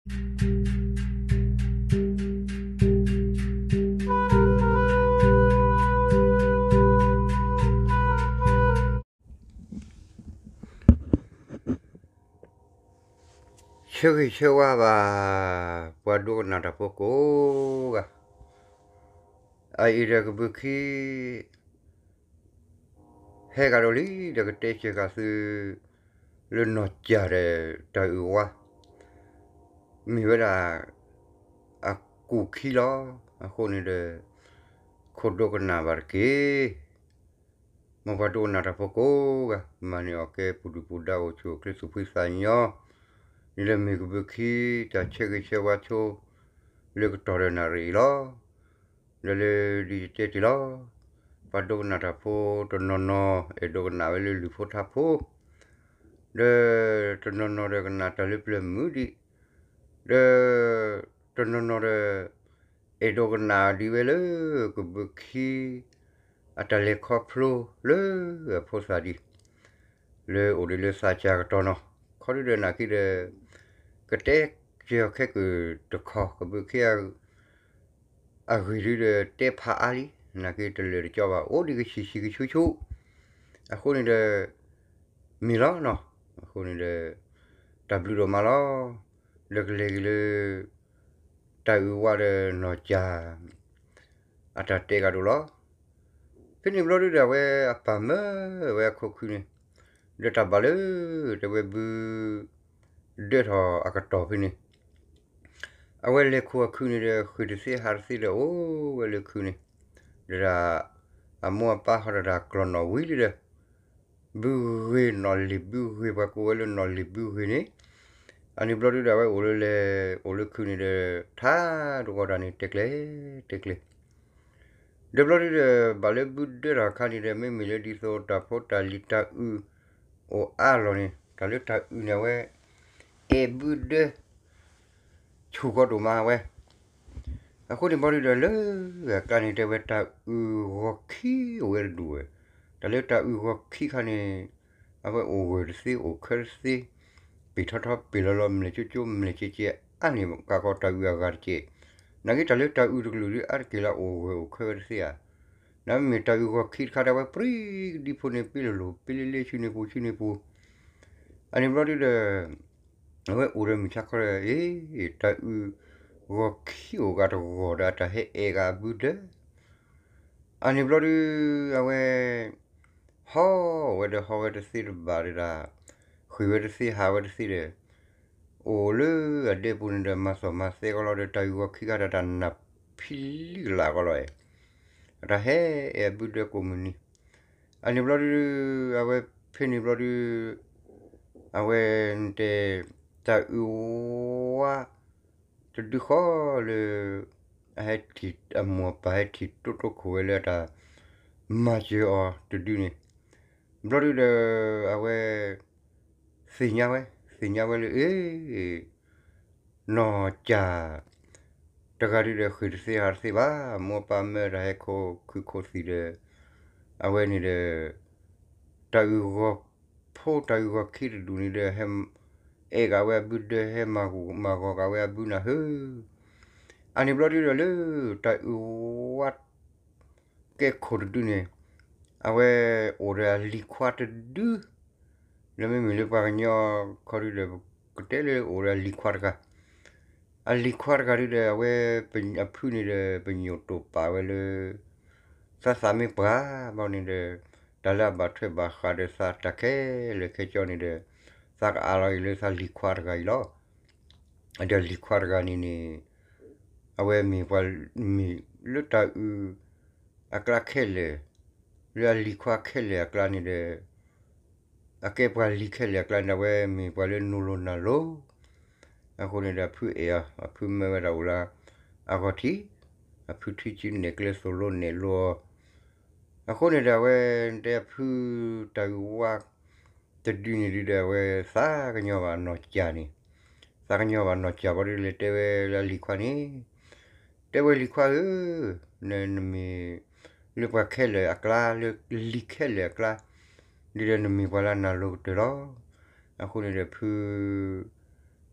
ဆၢဂ့ၤဆၢဝါဘၣ် ပှၤဒိကနၣ်တၢ်ဖိကိးဂၤ, အအံၤဒီးကဘုးခံ ဟဲဂၤဒီးလံ ဒီးကတဲစၢၤဃာ်သု လၢနီၢ်ကၠၢ်ဒီးတၢ်အုးဝါ မ့ၢ်ဝဲဒၣ် အကူၣ်ခံလီၤ. အဃိန့ၣ်ဒီး ခိၣ်ဒိကနၣ်ဘၣ်တက့ၢ်. မ်ပှၤဒိကနၣ်တၢ်ဖိကိးဂၤ မၤန့ၢ်အီၣ်ကဲပူၤဒုၣ်ပူၤဒါ အိၣ်ဆူၣ်အိၣ်ချ့သူၣ်ဖှံသးညီ, န့ၣ်လၢမ့ၢ်ကဘုးခံ တၢ်ဆၢဂ့ၤဆၢဝါဆိ လၢကတီၢ်ဒီးနၣ်ရံၣ်အံၤလီၤ. ဒီးလၢဒ်ယတဲတ့ၢ်လီၤ, ပှၤဒိကနၣ်တၢ်ဖိတနီၤနီၤ အဲၣ်ဒိးကနၣ်ဝဲလၢလုၢ်ဖိထါဖိ, ဒီးတနီၤနီၤဒီးကနၣ်တၢ်လၢပျၢၤမုာ်ဒံး, ဒီးတနီၤနီၤဒီး အဲၣ်ဒိးကနၣ်ဒံးဝဲလၢ ကဘုးခံ အတၢ်လဲၤခီဖျိလၢအဖိသၣ်ဒံး လၢအိၣ်ဒံးလၢသးစၢ်ကတီၢ်နီၤ, ခီဒုဒီးနာ်က့ဒီး ကတဲက့ၤအီၤခဲကတခီ ကဘုးခံ အဂ့ၢ်ဒုဒီးတဲဖးအါလံ, နာ်က့တလၢာ်တကီဘၣ် အိၣ်ဒံးကဆံးဆံးကဆူဆူ, အဃိန့ၣ်ဒီး မ့ၢ်လီၤနီၤ, အဃိန့ၣ်ဒီး တၢ်ဘျုးဒိၣ်မးလီၤ. ဒီးကလဲၤက့ၤလၢ တၢ်အုးဝါဒီးနီၢ်ကၠၢ် အတၢ်တဲဂၤဒိၣ်လီၤ. ဖဲန့ၣ်ဘျီဒုဒီး အဝဲအပၢ်မၢဝဲအခိၣ်ခုန့ၣ်, ဒီးတၢ်ဘၣ်လၢ တဲဝဲဘု ဒၢထီၣ်အကတီၢ်ဖဲန့ၣ်, အဝဲလဲၤခိၣ်အခုးန့ၣ်ဒီး ဃ့ၢ်တသ့ဟးတသ့ဒီး အိၣ်ဝဲလၢခုးန့ၣ်, ဒီးဒၣ် အမိၢ်အပၢ်ဟီဒီးတၢ်ကျီၢ်နီၣ်ဝံၤလံဒီး ဘုဂ့ၤနီၣ်လံာ်ဘုဂ့ၤ ပှၤကိးဝဲလၢနီၣ်လံာ်ဘုဂ့ၤန့ၣ်, အန့ၣ်ဘျီဒုဒီး အဝဲအိၣ်လၢလဲၤ အိၣ်လၢခုးန့ၣ်ဒီး ထါတဂီၤတၢ်န့ၣ် တဲကျဲ တဲကျဲ ဒီးဘျီဒုဒီး ဘၣ်လၢဘုဒၢထီၣ်အခါန့ၣ်ဒီး မ့မ့ၢ်လၢဒ်သိးတၢ်ဖိတၢ်လံၤတၢ်အုး အိၣ်အါလီၢ်န့ၣ် တၢ်လၢတၢ်အုးန့ၣ် အဝဲ အဲၣ်ဘုဒၢ ဆူၣ်ကီဒိၣ်မးဝဲ. အဃိန့ၣ်ဘျီဒုဒီး လၢအကျါန့ၣ် တဲဝဲတၢ်အုးဂီၤခံအိၣ်ဝဲတဒူၣ်ဝဲ, တၢ်လၢတၢ်အုးဂီၤခံခါန့ၣ် အဝဲအိၣ်ဂၢၢ်တသ့ အိၣ်ခဲတသ့, ပ့ၤထီထီပ့ၤလီၤလီၤ မလဲၤကၠိကၠိမလဲၤကဲကဲအါန့ၣ် ကးကီးတၢ်အုးအဂၤတက့ၢ်. နာ်က့တၢ်လၢတၢ်အုးတကလုာ်ဒု အါတက့ၢ်လၢအအိၣ်ဂၢၢ်အိၣ်ခဲဝဲတသ့ဧါ. နမ့ၢ်တၢ်အုးဂီၤခံတခါဒီး အဝဲပြံကဒံဖိန့ၣ် ပ့လၢလိၤ ပ့လၢလ့ ဆူန့ၢ်ပူၤ ဆူန့ၢ်ပူၤ, အန့ၣ်ဘျီဒုဒီး အဝဲအိၣ်ဒီးမုၢ်ဆါခီဒီး အ့ တၢ်အုးဂီၤခံအိၣ်ဂၤတဂီၤဒီး တၢ်ဟဲအဲၣ်ဂၤအဘုဒၢ အန့ၣ်ဘျီဒု အဝဲ ဟီဝဲဒီးဟီဝဲတသ့တဘၣ်ဒီး ဃ့ၢ်ဝဲတသ့ဟးဝဲတသ့ဒီး အိၣ်လၢအဒဲပူၤန့ၣ်ဒီး မၤသီၣ်မၤသဲကီးလီၤဒီး တၢ်အုးဂီၤခံခါဒီး တၢ်နၢ်ဖံလံကလးကီးလီၤ, တၢ်ဟဲအဲၣ်အဘုဒၢကိးမုၢ်နံၤ, အန့ၣ်ဘျီဒု အဝဲဖဲန့ၣ်ဘျီဒု အဝဲတဲ တၢ်အုးဝါ တဒုဃီလၢ အဟဲထံၣ် အမိၢ်အပၢ်ဟဲထံၣ်တိတိခိၣ်ဝဲလၢအတၢ်မၤစၢၤအီၤတဒုန့ၣ်, ဘျီဒုဒီး အဝဲ သ့ၣ်ညါဝဲ သ့ၣ်ညါဝဲလၢ အ့ နီၢ်ကၠၢ် တဂၤဒုဒီး ဃ့ၢ်တသ့ဟးတသ့ဘၣ်, မိၢ်ပၢ်မၢတၢ်ဟဲခိၣ်ခုးခိၣ်သံၣ်ဒီး အဝဲန့ၣ်ဒီး တၢ်အုးဂီၤဖိ တၢ်အုးဂီၤခံတဒူၣ်န့ၣ်ဒီး ဟဲအဲၣ်ကးဝဲအဘုဒၢ ဟဲမၤဂီၤကးဝဲအဘုနၢ်ဟၢ, အန့ၣ်ဘျီဒုဒီးလၢ တၢ်အုးဝါ ကဲခိၣ်တဒုန့ၣ် အဝဲအိၣ်ဒီးအလံၤခွါတဒု, လၢမ့မ့ၢ်လၢပှၤကညီခီဒုဒီး ကတဲလၢအိၣ်ဒီးအလံၤခွါတဂၤ, အလံၤခွါတဂၤဒုဒီး အဝဲ အဖုန့ၣ်ဒီး ပညိၣ်တိာ်ပာ်ဝဲလၢ သးသးမ့ၢ်ပှၢ်ဘၣ်န့ၣ်ဒီး တၢ်လၢအဘၣ်ထွဲဘၣ်ဃးဒီးသးတၢ်ခဲလၢာ်ခဲဆ့န့ၣ်ဒီး သးကအးလီၤအံၤလၢသးလံၤခွါတဂၤအံၤလီၤ. ဒီးလံၤခွါတဂၤန့ၣ်န့ၣ် အဝဲမ့ၢ်ပှၤ မ့ၢ်လၢတၢ်အုးအကျါခဲလၢာ်, လၢအလံၤခွါခဲလၢာ်အကျါန့ၣ်ဒီး အကဲပှၤလံၤခဲလၢာ်အကျါန့ၣ်ဒီး အဝဲမ့ၢ်ပှၤလၢနူလိၤနၢ်လိၤ, အဃိန့ၣ်ဒီးအဖုအဲၣ်အီၤ အဖုမၢဝဲဒၣ်အိၣ်လၢအဂီၢ်ထံး, အဖုထံဆံနဲၣ်ကျဲသိၣ်လိနဲၣ်လိအီၤ, အဃိန့ၣ်ဒီးအဝဲတဲအဖု တၢ်အုးဝါ တဒုန့ၣ်ဒုဒီး အဝဲသးကညီၤဘၣ်နီၢ်ကၠၢ်န့ၣ်, သးကညီၤဘၣ်နီၢ်ကၠၢ်ဘၣ်ဒုလဲၤတဲဝဲလၢအလံၤခွါန့ၣ်, တဲဝဲလံၤခွါဧၢ, နမ့ၢ်လၢပှၤခဲလၢာ်အကျါ လၢလံၤခဲလၢာ်အကျါ, ဒုဒီးနမ့ၢ်ပှၤလၢနၢ်လိၤကတၢၢ်လီၤ. အဃိန့ၣ်ဒီးဖု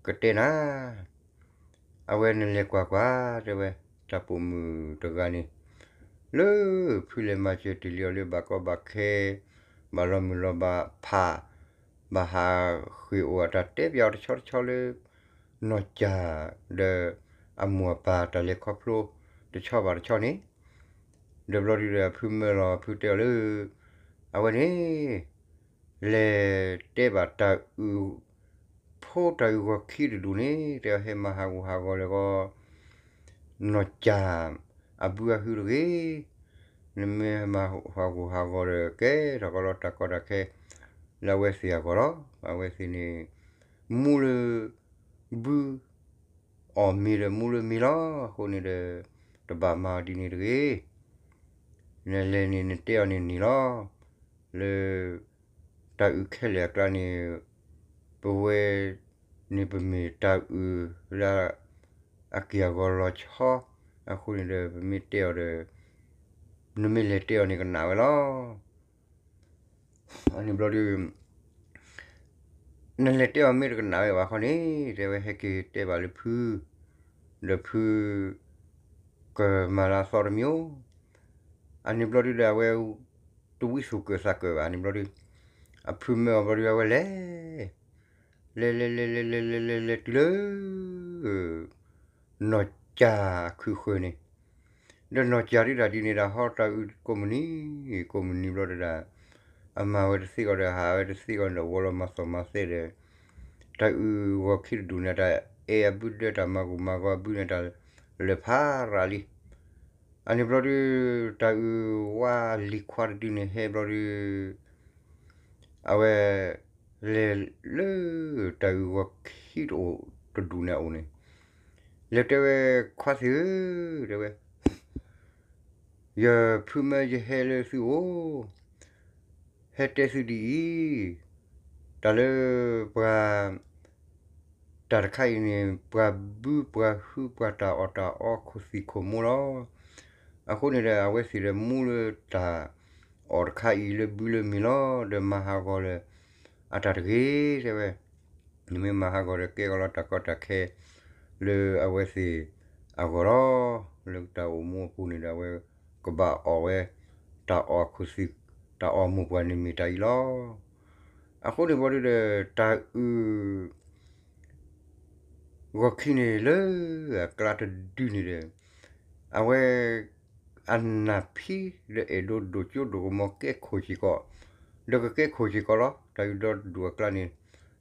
ကတဲနၤ အဝဲနလဲၤကွၢ်ကွၢ် တဲဝဲ, တၢ်ပိာ်မုၣ်တဂၤန့ၣ် လၢဖုလဲၤမၤစၢၤတ့ၢ်လံအီၤလၢဘၣ်ကီဘၣ်ခဲ, ဘၣ်လီၤမုၢ်လီၤဘၣ်ဖး, ဘၣ်ဟးဃ့ၢ်အိၣ်အတၢ်တဲပၠးအီၤတဆီတဆီလၢ နီၢ်ကၢ်ဒီး အမိၢ်အပၢ်တၢ်လဲၤခီဖျိတဆီဘၣ်တဆီန့ၣ်, ဒီးဘျီဒုဒီးအဖုမၢလီၤ အဖုတဲအီၤလၢ အဝဲန့ၣ် လဲၤတဲဘၣ်တၢ်အုၣ် ဖိတၢ်အုၣ်ဂီၤခံတဒူၣ်န့ၣ် တဲဟဲမၤဟးဂူာ်ဟးဂီၤလၢဂီၤ နီၢ်ကၢ်အဘုအဟုတဂ့ၤ, နမ့ၢ်မၤဟးဂူာ်ဟးဂီၤဒီး ကဲထီၣ်ကီလီၤတၢ်ကီတၢ်ခဲ လၢအဝဲသ့ၣ်အဂီၢ်လီၤ. အဝဲသ့ၣ်န့ၣ် မူလၢ ဘု အီၣ်မ့ၤဒီးမူလၢမ့ၤလီၤ. အဃိန့ၣ်ဒီး တဘၣ်မၤဒ်န့ၣ်တဂ့ၤ. နလဲၤန့ၣ် နတဲအီၤန့ၣ်န့ၣ်လီၤ. လၢ တၢ်အုၣ်ခဲလၢာ်အကျါန့ၣ် ပဝဲန့ၣ်ပမ့ၢ်တၢ်အုၣ်လၢ အက့ၢ်အဂီၤလီၤဆီ, အဃိန့ၣ်ဒီး ပမ့ၢ်တဲအီၤဒီး နမ့ၢ်လဲၤတဲအီၤန့ၣ်ကနၣ်ဝဲလီၤ. န့ၣ်ဘျီဒု နလဲၤတဲအီၤမ့ၢ်တကနၣ်ဝဲဘၣ်ခီန့ၣ် တဲဝဲဟဲက့ၤတဲဘၣ်လၢဖု, ဒီးဖု ကမၤလၢအသီတမံၤ, အန့ၣ်ဘျီဒုဒီး အဝဲ တဝံသူၣ်ကၢၢ်သးကၢၢ်ဘၣ်န့ၣ်ဘျီဒု, အဖုမၢအီၤဘျီဒု အဝဲလဲၤ လဲၤလဲၤလဲၤလဲၤလဲၤလဲၤလဲၤလဲၤတုၤလၢ နီၢ်ကၢ်ခုၣ်ဃၢၤန့ၣ်, ဒီးနီၢ်ကၢ်ဒုဒၣ်ဒ်န့ၣ်ဒၣ် ဟီတၢ်အုၣ်ကိးမုၢ်နံၤ ကိးမုၢ်နံၤဘျီဒုဒၣ်, အမၤဝဲတသ့ကီးဒီး ဟးဝဲတသ့ကီးဒီး ဝီလီၤမၤသီၣ်မၤသဲဒီး တၢ်အုၣ်ဂီၤခံတဒူၣ်န့ၣ် တၢ်အဲၣ်အဘုဒၢ တၢ်မၤဂူာ်မၤဂီၤအဘုန့ၣ် တၢ်လၢာ်ဖးရၤလံ. အန့ၣ်ဘျီဒု တၢ်အုၣ်ဝါလံၤခွါတဒုန့ၣ်ဟဲဘျီဒု အဝဲ လဲၤလၢ တၢ်အုၣ်ဂီၤခံတအိၣ်တဒူၣ်န့ၣ်အအိၣ်န့ၣ်, လဲၤတဲဝဲ ခွါသ့ၣ်ဧၢ, တဲဝဲ ယဖုမၢယဟဲလၢသုအိၣ်, ဟဲတဲသုဒ်အံၤ, တၢ်လၢပှၤ တၢ်တခါအံၤန့ၣ် ပှၤဘုပှၤဟုပှၤတၢ်အီၣ်တၢ်အီခိၣ်သံၣ်ခိၣ်မိလီၤ. အဃိန့ၣ်ဒီး အဝဲသ့ၣ်ဒီးမူလၢတၢ်အီၣ်တခါအံၤလၢဘုလၢမ့ၤလီၤ. ဒီးမၤဟးဂီၤလၢ အတၢ်တဂ့ၤ တဲဝဲ, နမ့ၢ်မၤဟးဂီၤဒီးကဲကီးလီၤတၢ်ကီတၢ်ခဲ လၢအဝဲသ့ၣ်အဂီၢ်လီၤ. လၢတၢ်အိၣ်မူအပူၤန့ၣ်ဒီး အဝဲကဘၣ်အီၣ်ဝဲ တၢ်အီၣ်ခိၣ်သံၣ် တၢ်အီၣ်မိၢ်ပှၢ်န့ၣ်မ့ၢ်တၢ်အံၤလီၤ. အဃိန့ၣ်ဘျီဒုဒီး တၢ်အုၣ် ဂီၤခံန့ၣ်လၢအကျါတဒုန့ၣ်ဒီး အဝဲ အနၢ်ဖံဒီးအဲၣ်ဒိးဒိၣ်ကၠိဒိၣ်ကမီၤကဲခိၣ်စ့ၢ်ကီး, ဒီးကကဲခိၣ်စ့ၢ်ကီးလီၤ. တၢ်အုၣ်ဒီဒူၣ်အကျါန့ၣ်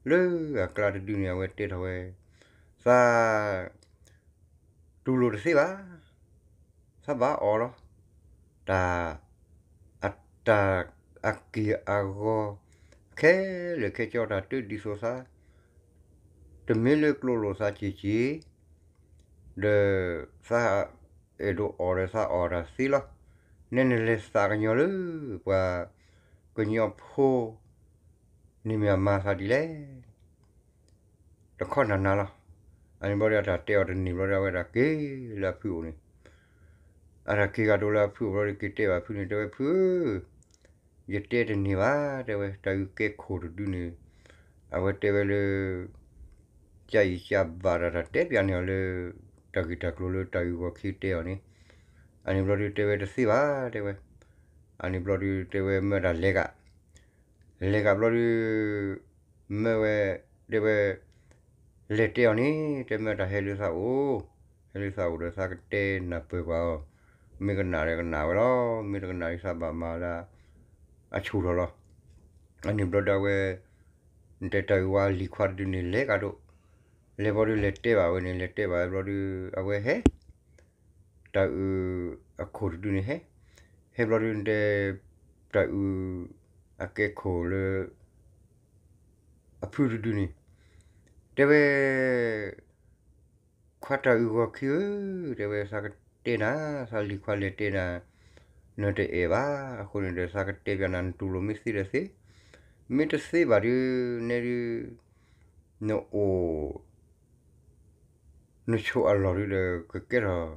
လၢအကျါတဒုန့ၣ် အဝဲတဲထီၣ်ဝဲ သး တူၢ်လိာ်တသ့ဘၣ်, သးဘၣ်အီၣ်လီၤ. တၢ် အတၢ်အက့ၢ်အဂီၤ ခဲလၢာ်ခဲဆ့ တၢ်တဒ်သိးသး တမ့ၢ်လၢကျိလိာ်သးက့ၤက့ၤ ဒီးသးအဲၣ်ဒိးအီၣ်ဒီးသးအီၣ်တၢ်သ့လီၤ. နဲနလဲၤသးကညီၤလၢ ပှၤကညီဖိ န့ၣ်မ့ၢ်အမၤသးဒ်လဲၣ် တခီနၤနၤလီၤ. အန့ၣ်ဘျီဒု အတၢ်တဲအီၤတန့ၢ်ဘျီဒု အဝဲဒၣ်က့ၤလၢအဖုအိၣ်န့ၣ်, အတၢ်က့ၤကဒီးလၢအဖုအိၣ်ဘျီဒု က့ၤတဲဘၣ်ဖုန့ၣ် တဲဝဲ ဖုဧၢ, ယတဲတန့ၢ်ဘၣ် တဲဝဲ, တၢ်အုၣ်ကဲခိၣ်တဒုန့ၣ် အဝဲတဲဝဲလၢ ကအံၣ်ကဘၣ်တၢ် တၢ်တဲပၠးန့ၢ်အီၤလၢ တၢ်ဂ့ၢ်တၢ်ကျိၤလၢတၢ်အုၣ်ဂီၤခံတဲအီၤန့ၣ်, အန့ၣ်ဘျီဒု တဲဝဲတသ့ဘၣ် တဲဝဲ. အန့ၣ်ဘျီဒု တဲဝဲမၢတၢ်လဲၤဂၤ လဲၤဂၤဘျီဒု မၢဝဲ တဲဝဲ လဲၤတဲအီၤန့ၣ် တဲမၢတၢ်ဟဲလၢသးအိၣ်, ဟဲလၢသးအိၣ်ဒီးသးကတဲနၢ်ပၢၢ်ကွၢ်အီၤ, မ့ၢ်ကနၣ်ဒီးကနၣ်ဝဲလီၤ, မ့ၢ်တကနၣ်ဒ်သးဘၣ်မၤလၢ အဆူၣ်ထီၣ်လီၤ. အန့ၣ်ဘျီဒုအဝဲ နတဲတၢ်အုၣ်ဝါလံၤခွါတဒုန့ၣ် လဲၤကဒီး, လဲၤဘျီဒုလဲၤတဲဘၣ်ဝဲန့ၣ် လဲၤတဲဘၣ်ဝဲဘျီဒု အဝဲဟဲ တၢ်အုၣ်အခိၣ်တဒုန့ၣ်ဟဲ, ဟဲဘျီဒုတဲ တၢ်အုၣ်အကဲခိၣ်လၢ အဖုတဒုန့ၣ် တဲဝဲ ခွါတၢ်အုၣ်ဂီၤခံဧၢ, တဲဝဲ သးကတဲနၤ, သးလံၤခွါလဲၤတဲနၤ, နတအဲၣ်ဘၣ်, အဃိန့ၣ်ဒီး သးကတဲပၠးနၤ နတူၢ်လိာ်မ့ၢ်သ့ဒီးသ့, မ့ၢ်တသ့ဘၣ်ဒု နဲဒု နအိၣ် နဆိးအလီၢ်ဒုဒီး ကကဲထီၣ်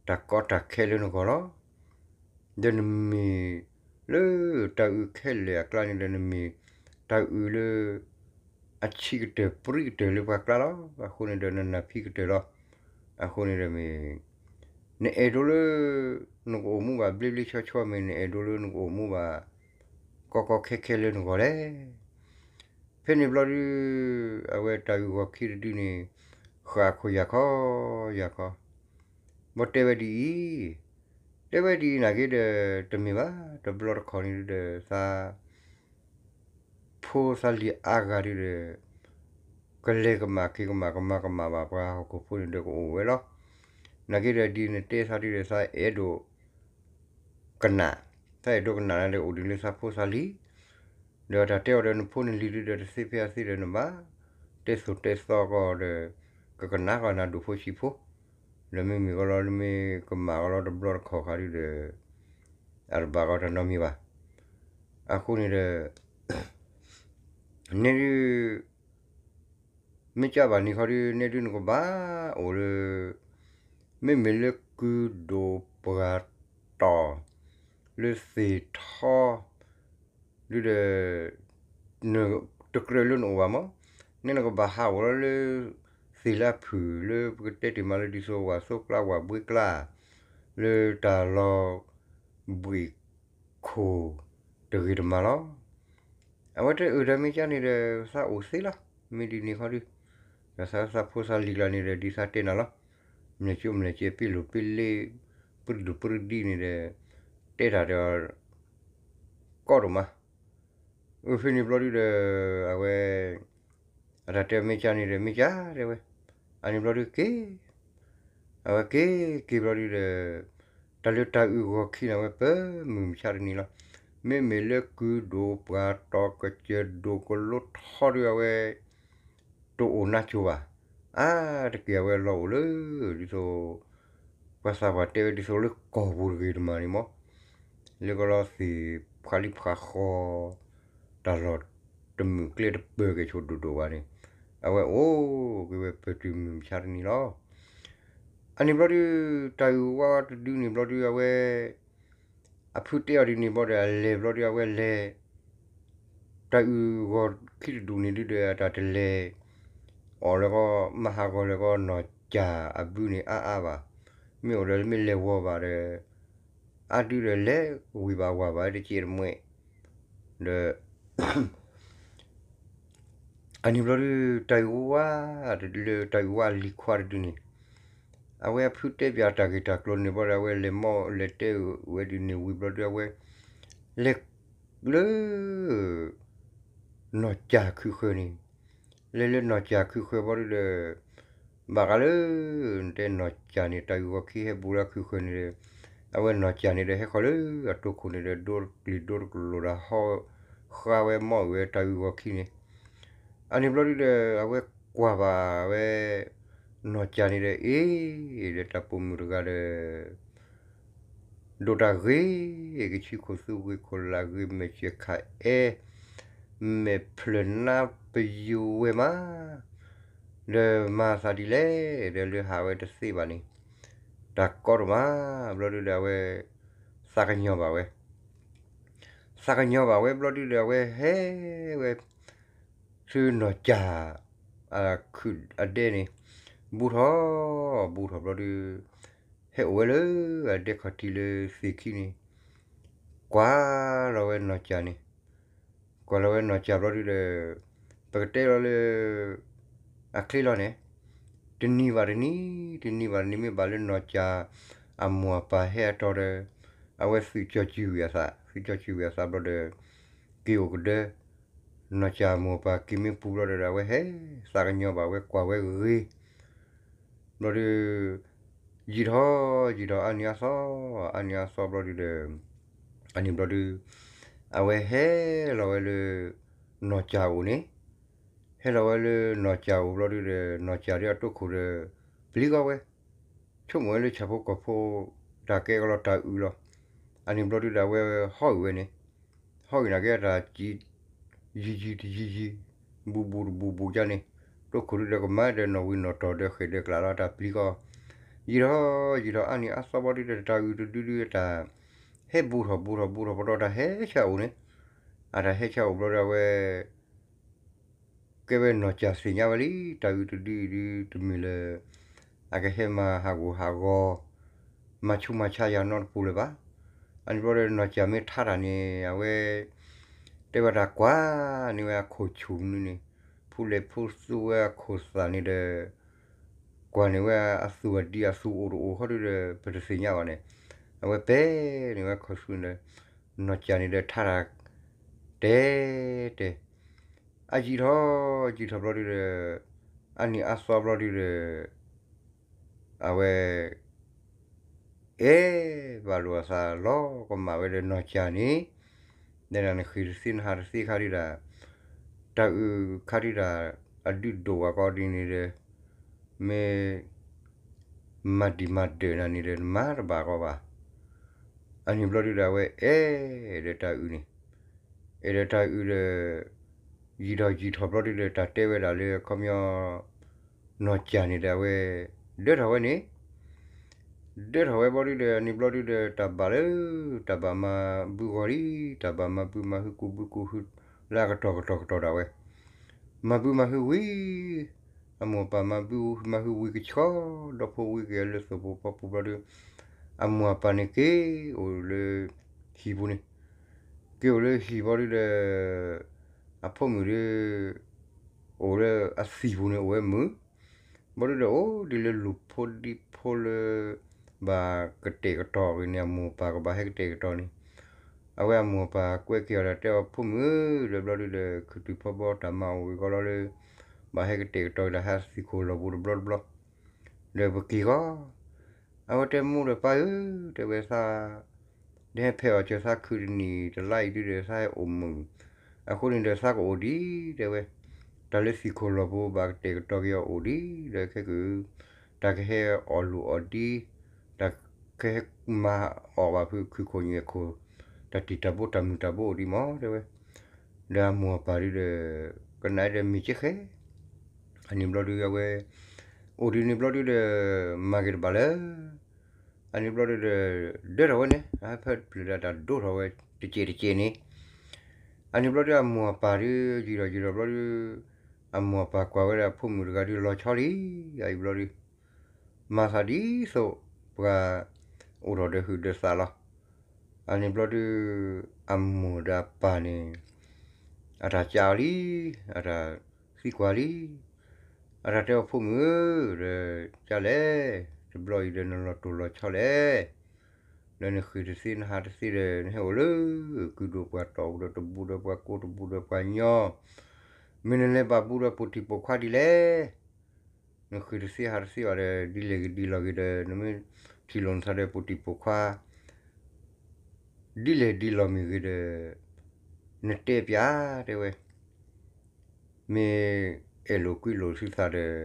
တၢ်ကီတၢ်ခဲလၢနဂီၢ်လီၤ. ဒီးနမ့ၢ်လၢတၢ်အုၣ်ခဲလၢာ်အကျါန့ၣ်ဒီး နမ့ၢ်တၢ်အုၣ်လၢ အဆံးကတၢၢ်ပြံကတၢၢ်လၢပှၤကျါလီၤ. အဃိန့ၣ်ဒီး နနၢ်ဖံးကတၢၢ်လီၤ. အဃိန့ၣ်ဒီးမ့ၢ် နအဲၣ်ဒိးလၢ နကအိၣ်မူဘၣ်ဘျ့ဘျ့ဆှီဆှီ မ့ၢ်နအဲၣ်ဒိးလၢနကအိၣ်မူဘၣ် ကီကီခဲခဲလၢနဂီၢ်လဲၣ်. ဖဲန့ၣ်ဘျီဒု အဝဲတၢ်အုၣ်ဂီၤခံတဒုန့ၣ် ဃၣ်ခိၣ်ယၢ်ခီယၢ်ခီ, ဘီတဲဝဲဒ်အံၤ, တဲဝဲဒ်အံၤနာ်က့ဒီး တမ့ၢ်ဘၣ်, တဘျီတခီၣ်န့ၣ်ဒုဒီး သး ဖိသးလံၤအါဂၤဒုဒီး ကလဲၤကမၣ်က့ၤကမၣ် ကမၤကမၣ်ဘၣ်ပှၤဟီၣ်ခိၣ်ဖိန့ၣ်ဒီး ကအိၣ်ဝဲလီၤ. နာ်က့ဒီး ဒ်နတဲသးဒုဒီး သးအဲၣ်ဒိးကနၣ်, သးအဲၣ်ဒိးကနၣ်န့ၣ်ဒီး အိၣ်ဒ်လၢသးဖိသးလံၤ, ဒီးတၢ်တဲအီၤဒီး နဖိနလံၤဒုဒီး တသ့ဖဲအသ့ဒီး နဘၣ်တဲသိၣ်တဲသီကီးဒီး ကကနၣ်ကီးနၤဒိၣ်ဖိဆံးဖိ, ဒီးမ့မ့ၢ်ကီးလီၤ နမ့ၢ်ကမၣ်ကီးလီၤ တဘျီတခီၣ်ဃီဒုဒီး အတဘၣ်ကီးတၢ်နီတမံၤဘၣ်. အဃိန့ၣ်ဒီး နဲဒု မ့ၢ်ကဘၣ်န့ၣ်ခီဒု နဲဒုနကဘၣ်အိၣ်လၢ မ့မ့ၢ်လၢကုဒိၣ်ပှၢ်တီၤ လၢသ့ၣ်ထီ ဒုဒီး တကြၢးလၢနအိၣ်ဘၣ်မး, နဲနကဘၣ်ဟးအိၣ်လီၤလၢ သ့ၣ်လၢအဖုၣ် လၢပကတဲတ့ၢ်မးလၢ ဒ်သိးဝၣ်သိကျါ ဝၣ်ဘှ့ကျါ လၢတၢ်လီၤ ဘှ့ၣ်ခိၣ်တဂ့ၤတမးလီၤ. အဝဲတအုၣ်ဒီးမ့ၢ်ကန့ၣ်ဒီး သးအိၣ်သ့လီၤ. မ့ၢ်ဒ်န့ၣ်ခီဒု ဒီးသးသးဖိသးလံၤကျါန့ၣ်ဒီး ဒ်သးတဲနၤလီၤ. မလဲၤကၠိမလဲၤကဲ ပ့လိာ်ပ့လ့ ပရဒိၣ်ပရဒံန့ၣ်ဒီး တဲတၢ်ဒီး ကီဒိၣ်မး. အဖဲန့ၣ်ဘျီဒုဒီး အဝဲ အတၢ်တဲမ့ၢ်ကန့ၣ်ဒီး မ့ၢ်ကတဲဝဲ, အန့ၣ်ဘျီဒုက့ၤ အဝဲက့ၤက့ၤဘျီဒုဒီး တၢ်လၢတၢ်အုၣ်ဂီၤခံန့ၣ် အဝဲပမုၢ်မဆါတနံၤလီၤ. မ့မ့ၢ်လၢကုဒိၣ်ပှၢ်တီၤ ကစၢၢ်ဒိၣ်ကလိထီဒု အဝဲ တအိၣ်နါစိၤဘၣ်. အါတက့ၢ်အဝဲလီၤအိၣ်လၢ ဒ်သိး ပှၤသးပှၢ်တဲဝဲဒ်သိးလၢကီၢ်ပူၤတဂ့ၤတမးန့ၣ်မး, လၢကီၢ်လီၤသ့ၣ်ဖှးလံဖှးဃီ တၢ်လီၢ်တမုာ်ကျဲတပၢၢ်ကဲဆိဒိၣ်ဒိၣ်ဘၣ်န့ၣ် အဝဲအိၣ်က့ၤဝဲပတုၤမုၢ်မဆါတနံၤလီၤ. အန့ၣ်ဘျီဒု တၢ်အုၣ်ဝါတဒုန့ၣ်ဘျီဒု အဝဲ အဖုတဲအီၤဒ်န့ၣ်ဘျီဒီး အလဲၤဘျီဒု အဝဲလဲၤ တၢ်အုၣ်ဂီၤခံတဒူၣ်န့ၣ်ဒုဒီး အတၢ်တလဲၤ အီၣ်လၢကီ မၤဟးဂီၤလၢကီ နီၢ်ကၠၢ်အဘုန့ၣ်အါအါဘၣ်. မ့ၢ်အိၣ်ဒီးမ့ၢ်လဲၤဝီၤဘၣ်ဒီး အါဒုဒီးလဲၤဝံၤဘၣ်ဝၤဘၣ်တကဲတမှဲ, ဒီး အန့ၣ်ဘျီဒု တၢ်အုၣ်ဝါ လၢတၢ်အုၣ်ဝါအလံၤခွါတဒုန့ၣ် အဝဲအဖုတဲပၠးတၢ်ဂ့ၢ်တၢ်ကျိၤန့ၣ်ဘျီဒီး အဝဲလဲၤမီၢ်လဲၤတဲဝဲဒ်န့ၣ်ဝံၤဘျီဒု အဝဲ လဲၤလၢ နီၢ်ကၠၢ်ခုဃၢၤန့ၣ်, လဲၤလၢနီၢ်ကၠၢ်ခုဃၢၤဘျီဒုဒီး ဘၣ်ဃးလၢ နတဲနီၢ်ကၠၢ်န့ၣ် တၢ်အုၣ်ဂီၤခံဟဲဘူးလၢခုဃၢၤန့ၣ်ဒီး အဝဲနီၢ်ကၠၢ်န့ၣ်ဒီး ဟဲဃီၤလၢအတိခိၣ်န့ၣ်ဒီး ဒိတကလုာ်ဒိတကလိာ်ဒီးဟီ ဃါဝဲမီၢ်အုၣ်ဝဲတၢ်အုၣ်ဂီၤခံန့ၣ်, အန့ၣ်ဘျီဒုဒီး အဝဲကွၢ်ဘၣ်ဝဲ နီၢ်ကၠၢ်န့ၣ်ဒီး အ့ ဒီးတၢ်ပိာ်မုၣ်တဂၤဒီး ဒိၣ်တၢ်ဂ့ၤ ကဆံခိၣ်သူဂ့ၤခိၣ်လၢ်ဂ့ၤ မဲာ်စၢၤခးအဲၣ် မဲာ်ဖျၢၣ်နါပယိၤဝဲမး, ဒီးမၤသးဒ်လဲၣ် ဒီးလၢဟးဝဲတသ့ဘၣ်န့ၣ် တၢ်ကီတမး ဘျီဒုဒီးအဝဲ သးကညီၤဘၣ်ဝဲ သးကညီၤဘၣ်ဝဲဘျီဒုဒီး အဝဲဟဲဝဲ ဆူနီၢ်ကၠၢ် အခုၣ်အဒဲန့ၣ် ဘူးထီၣ် ဘူးထီၣ်ဘျီဒု ဟဲအိၣ်ဝဲလၢအဒဲခီၣ်ထံးလၢသ့ၣ်ခံန့ၣ် ကွၢ်လီၤဝဲနီၢ်ကၠၢ်န့ၣ် ကွၢ်လီၤဝဲနီၢ်ကၠၢ်ဘျီဒုဒီး ပကတဲလီၤလၢ အချ့လီၤန့ၣ် တနံၤဘၣ်တနံၤ တနံၤဘၣ်တနံၤ မ့ၢ်ဘၣ်လၢနီၢ်ကၠၢ်အမိၢ်အပၢ်ဟဲအတီၤဒီး အဝဲသုးကၠီၤစုဝံၤအသး သုးကၠီၤစုဝံၤအသးဘျီဒီး က့ၤအိၣ်ကဒၢ နီၢ်ကၠၢ်အမိၢ်အပၢ်က့ၤမ့ၢ်ပူၤဘျီဒီး အဝဲဟဲ သးကညီၤဘၣ်ဝဲကွၢ်ဝဲဂ့ၤ ဘျီဒု ယံာ်ထီၣ်ယံာ်ထီၣ်အါနံၤအါသီ အါနံၤအါသီဘျီဒုဒီး အန့ၣ်ဘျီဒု အဝဲဟဲလီၤဝဲလၢ နီၢ်ကၠၢ်အိၣ်န့ၣ် ဟဲလီၤဝဲလၢနီၢ်ကၠၢ်အိၣ်ဘျီဒုဒီး နီၢ်ကၠၢ်ဒုအတိခိၣ်ဒီး ပျံၤဃီဝဲ ဆိကမိၣ်ဝဲလၢဆၣ်ဖိကီၢ်ဖိ တၢ်ကဲကလီၤတၢ်အုၣ်လီၤ. အန့ၣ်ဘျီဒုဒီး အဝဲဟီၣ်အုၣ်ဝဲန့ၣ် ဟီၣ်အုၣ်နာ်က့တၢ် ယံာ်ယံာ်တယံာ်ယံာ် ဘူးဘူးတဘူးဘူးကန့ၣ် တိခိၣ်ဒုဒီးကမၤဒီးနီၢ်ဝံၤနီၢ်တီၢ်ဒီးဃဲၣ်ဒီးကျးလီၤ တၢ်ပျံၤဃီ ယံာ်ထီၣ်ယံာ်ထီၣ်အါနံၤအါသီဘျီဒုဒီး တၢ်အုၣ်တဒုဒုတၢ် ဟဲဘူးထီၣ်ဘူးထီၣ်ဘူးထီၣ်ပတီၢ်တၢ်ဟဲဆၢအိၣ်န့ၣ် အတၢ်ဟဲဆၢအိၣ်ဘျီဒီး အဝဲ ကဲဝဲနီၢ်ကၠၢ်သ့ၣ်ညါဝဲလံ တၢ်အုၣ်တဒုအံၤဒုတမ့ၢ်လၢ အကဟဲမၤဟးဂူာ်ဟးဂီၤ မၤဆူးမၤဆါယၤနီတပူၤလၢၤဘၣ်. အန့ၣ်ဘျီဒီး နီၢ်ကၠၢ်မ့ၢ်ထါတၢ်န့ၣ် အဝဲ တဲဝဲဒၣ်ကွၢ်န့ၢ်ဝဲအခိၣ်ဆူၣ်မနုၤန့ၣ်, ဖူလဲၣ်ဖူသူဝဲအခိၣ်သၣ်န့ၣ်ဒီး ကွၢ်န့ၢ်ဝဲအသူၣ်အဒံအသူၣ်အိၣ်တအိၣ်ခီဒုဒီး ပတသ့ၣ်ညါဘၣ်န့ၣ်, အဝဲပဲာ်န့ၢ်ဝဲခိၣ်ဆူၣ်န့ၣ်ဒီး နီၢ်ကၠၢ်န့ၣ်ဒီးထါတၢ် တဲ တဲ အယံာ်ထီၣ်ယံာ်ထီၣ်ဘျီဒုဒီး အနံၣ်အါသီဘျီဒုဒီး အဝဲ အဲၣ်ဘၣ်လိာ်အသးလီၤကမၣ်ဝဲဒီးနီၢ်ကၠၢ်န့ၣ်, ဒီးနဃ့ၢ်တသ့နဟးတသ့ခါဒုဒၣ်, တၢ်အုၣ်ခါဒုဒၣ် အဒုးဒိၣ်ဝဲကီဒ်န့ၣ်ဒီး မ့ၢ် မၤဒံးမၤဒၢးနၤန့ၣ်ဒီး နမၤတဘၣ်ကီဘၣ်. အန့ၣ်ဘျီဒုဒီး အဝဲအဲၣ်ဒီးတၢ်အုၣ်န့ၣ်, အဲၣ်ဒီးတၢ်အုၣ်ဒီး ယံာ်ထီၣ်ယံာ်ထီၣ်ဘျီဒုဒီး တၢ်တဲဝဲဒၣ်လၢအခီပညီ နီၢ်ကၠၢ်န့ၣ်ဒီး အဝဲ ဒၢထီၣ်ဝဲန့ၣ်, ဒၢထီၣ်ဝဲဘျီဒုဒီး အန့ၣ်ဘျီဒုဒီး တၢ်ဘၣ်လၢ တၢ်ဘၣ်မၤဘုဂီၢ်လံ, တၢ်ဘၣ်မၤဘုမၤဟုကူၣ်ဘုကူၣ်ဟု လၢအကတီၢ်ကတီၢ်ကတီၢ်ဒၣ်ဝဲ မၤဘုမၤဟုဝံၤ, အမိၢ်အပၢ်မၤဘုမၤဟုဝံၤကဆှီ, ဒီဖိဝံၤက့ၤလၢသိၣ်ဖိဖီဖိဘျီဒု, အမိၢ်အပၢ်န့ၣ်က့ၤအိၣ်လၢ ဟံၣ်ပူၤန့ၣ်, က့ၤအိၣ်လၢဟံၣ်ဘျီဒုဒီး အဖိမုၣ်ဒု အိၣ်လၢအသံၣ်ပူၤန့ၣ် အိၣ်ဝဲမုာ်, ဘျီဒုဒီး အိၣ်ဒ်လၢလူၢ်ဖိဒံဖိလၢ ဘၣ်ကတဲာ်ကတီၤဂ့ၤန့ၣ် အမိၢ်အပၢ်ကဘၣ်ဟဲကတဲာ်ကတီၤန့ၣ်, အဝဲအမိၢ်အပၢ်ကွဲးက့ၤအီၤဒီးတဲအီၤ ဖိမုၣ်ဧၢ, ဒီးဘျီဒုဒီး ခူၣ်တုၤဖီဘီတၢ်မၤအိၣ်ဂ့ၤကီလီၤလၢ ဘၣ်ဟဲကတဲာ်ကတီၤက့ၤတၢ်ဟဲသံၣ်ခိၣ်လီၢ်ပူၤတဘျီတဘျီ ဒီးပက့ၤဃီ အဝဲတဲမိၢ်ဒီးပၢ်ဧၢ, တဲဝဲသး ဒ်ဟဲဖဲးအီၣ်စၢၤသးခုတနံၣ်တလါအံၤဒုဒီး သးဟဲအိၣ်မုာ်, အဃိန့ၣ်ဒီးသးကအိၣ်ဒံး တဲဝဲ, တၢ်လၢသံၣ်ခိၣ်လီၢ်ပူၤဘၣ်ကတဲာ်ကတီၤက့ၤအီၤအိၣ်ဒံး ဒီးခဲကၢ တၢ်ကဟဲအီၣ်လူၤအီၣ်ဒံး, တၢ်ကဟဲမၤအီၣ်ဘၣ်ဖုးခုၣ်ခိၣ်ညၣ်ခိၣ်, တၢ်တံၢ်တၢ်ဘိတၢ်မုာ်တၢ်ဘိအိၣ်ဒံးမး တဲဝဲ, ဒီးအမိၢ်အပၢ်ဒုဒီး ကနၣ်ဒီးမ့ၢ်ကဲဃဲ အန့ၣ်ဘျီဒုအဝဲ အိၣ်ဒ်န့ၣ်ဘျီဒုဒီး မၤက့ၤတဘၣ်လၢ အန့ၣ်ဘျီဒုဒီး ဒၢထီၣ်ဝဲန့ၣ် အဟဲဖဲတဖျၢၣ်ဒီးတၢ်ဒိၣ်ထီၣ်ဝဲတစဲးတစဲးန့ၣ်, အန့ၣ်ဘျီဒုအမိၢ်အပၢ်ဒု ယံာ်ထီၣ်ယံာ်ထီၣ်ဘျီဒု အမိၢ်အပၢ်ကွၢ်ဝဲဒၣ်ဖိမုၣ်တဂၤဒုလီၤဆီလံ, အအံၤဘျီဒု မၤသးဒ်သိးပှၤအိၣ်ထီၣ်ဒီးဟုးဒီးသးလီၤ. အန့ၣ်ဘျီဒု အမိၢ်ဒီးအပၢ်န့ၣ် အတၢ်ကးအီၤလံ, အတၢ်သံကွၢ်လံ, အတၢ်တဲအီၤဖိမုၣ်ဧၢ, ဒီးကလဲၣ်, တဘျီအံၤဒီးနလီၤတိၢ်လီၤဆီလဲၣ်, ဒီးနဃ့ၢ်တသ့နဟးတသ့ဒီး နဟဲအိၣ်လၢကုၢ်ဒိၣ်ပှၢ်တီၢ်ပူၤဒီးတဘူးဒီးပှၤကိးတဘူးဒီးပှၤညီ, မ့ၢ်နလဲၤဘၣ်ဘူးဒီးပိာ်တံၢ်ပိာ်ခွါဒ်လဲၣ် နဃ့ၢ်တသ့ဟးတသ့ဘၣ်ဒီး ဒ်လဲၣ်ဂ့ၤဒ်လီၤဂ့ၤဒီး နမ့ၢ်ထံၣ်လိာ်နသးဒီးပိာ်တံၢ်ပိာ်ခွါ ဒ်လဲၣ်ဒ်လီၤမ့ၢ်ဂ့ၤဒီး နတဲပၠး တဲဝဲ, မ့ၢ်အဲၣ်လိာ်ကွံလိာ်သုသးဒီး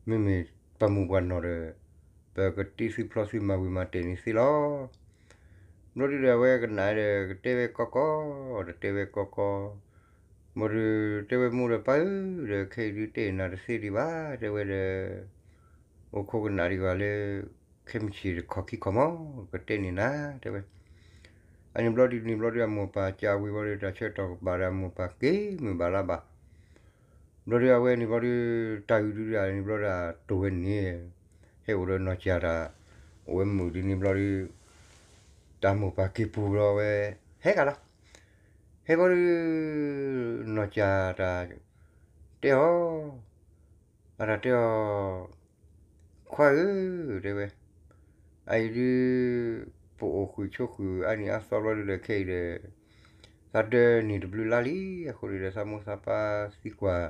မ့မ့ၢ်ပှၤမုၢ်ပှၤနီၢ်ဒီး ပကတ့သုဖျီသုမၤဝံၤမၤတဲာ်န့ၣ်သ့လီၤ. ဘျီဒုဒီးအဝဲကနၣ်ဒီး ကတဲဝဲကီကီ, တတဲဝဲကီကီ, ဘျီဒုတဲဝဲမိၢ်ဒီးပၢ်ဧၢ, ဒီးခဲအံၤဒုတဲနၤတသ့ဒံးဘၣ်, တဲဝဲဒီး အိၣ်ခိးကနၣ်ဒံးဘၣ်လၢ ခဲမုၢ်ဆ့ၣ်တခီၣ်ခံခီၣ်မး ကတဲန့ၢ်နၤ တဲဝဲ. အန့ၣ်ဘျီဒုန့ၣ်ဘျီဒုအမိၢ်အပၢ်ကးဝံၤဘျီဒု တၢ်ဆၢကတီၢ်ကဘၣ်ဒီးအမိၢ်အပၢ်က့ၤမုာ်ဘၣ်လါဘၣ်. ဘျီဒုအဝဲန့ၣ်ဘျီဒု တၢ်အုၣ်ဒုဒၣ်န့ၣ်ဘျီဒု တိၢ်ဝဲန့ၣ် ဟဲအိၣ်ဒီးနီၢ်ကၠၢ်တၢ် အိၣ်ဝဲမုာ်ဒ်န့ၣ်ဘျီဒု တၢ်မိၢ်ပၢ်က့ၤပူၤဘျီဝဲ ဟဲကဒီး ဟဲဘျီဒု နီၢ်ကၠၢ်တၢ်တဲအီၤ အတၢ်တဲအီၤ ခွါဧၢ တဲဝဲ, အအံၤဒု ပအိၣ်ဃုာ်ဆိးဃုာ်အါနံၤအါသီဘျီဒုဒီးခဲအံၤဒီး သးဒၢနံၣ်တဘျုးလါလံ, အဃိန့ၣ်ဒီး သးမိၢ်သးပၢ်သံကွၢ်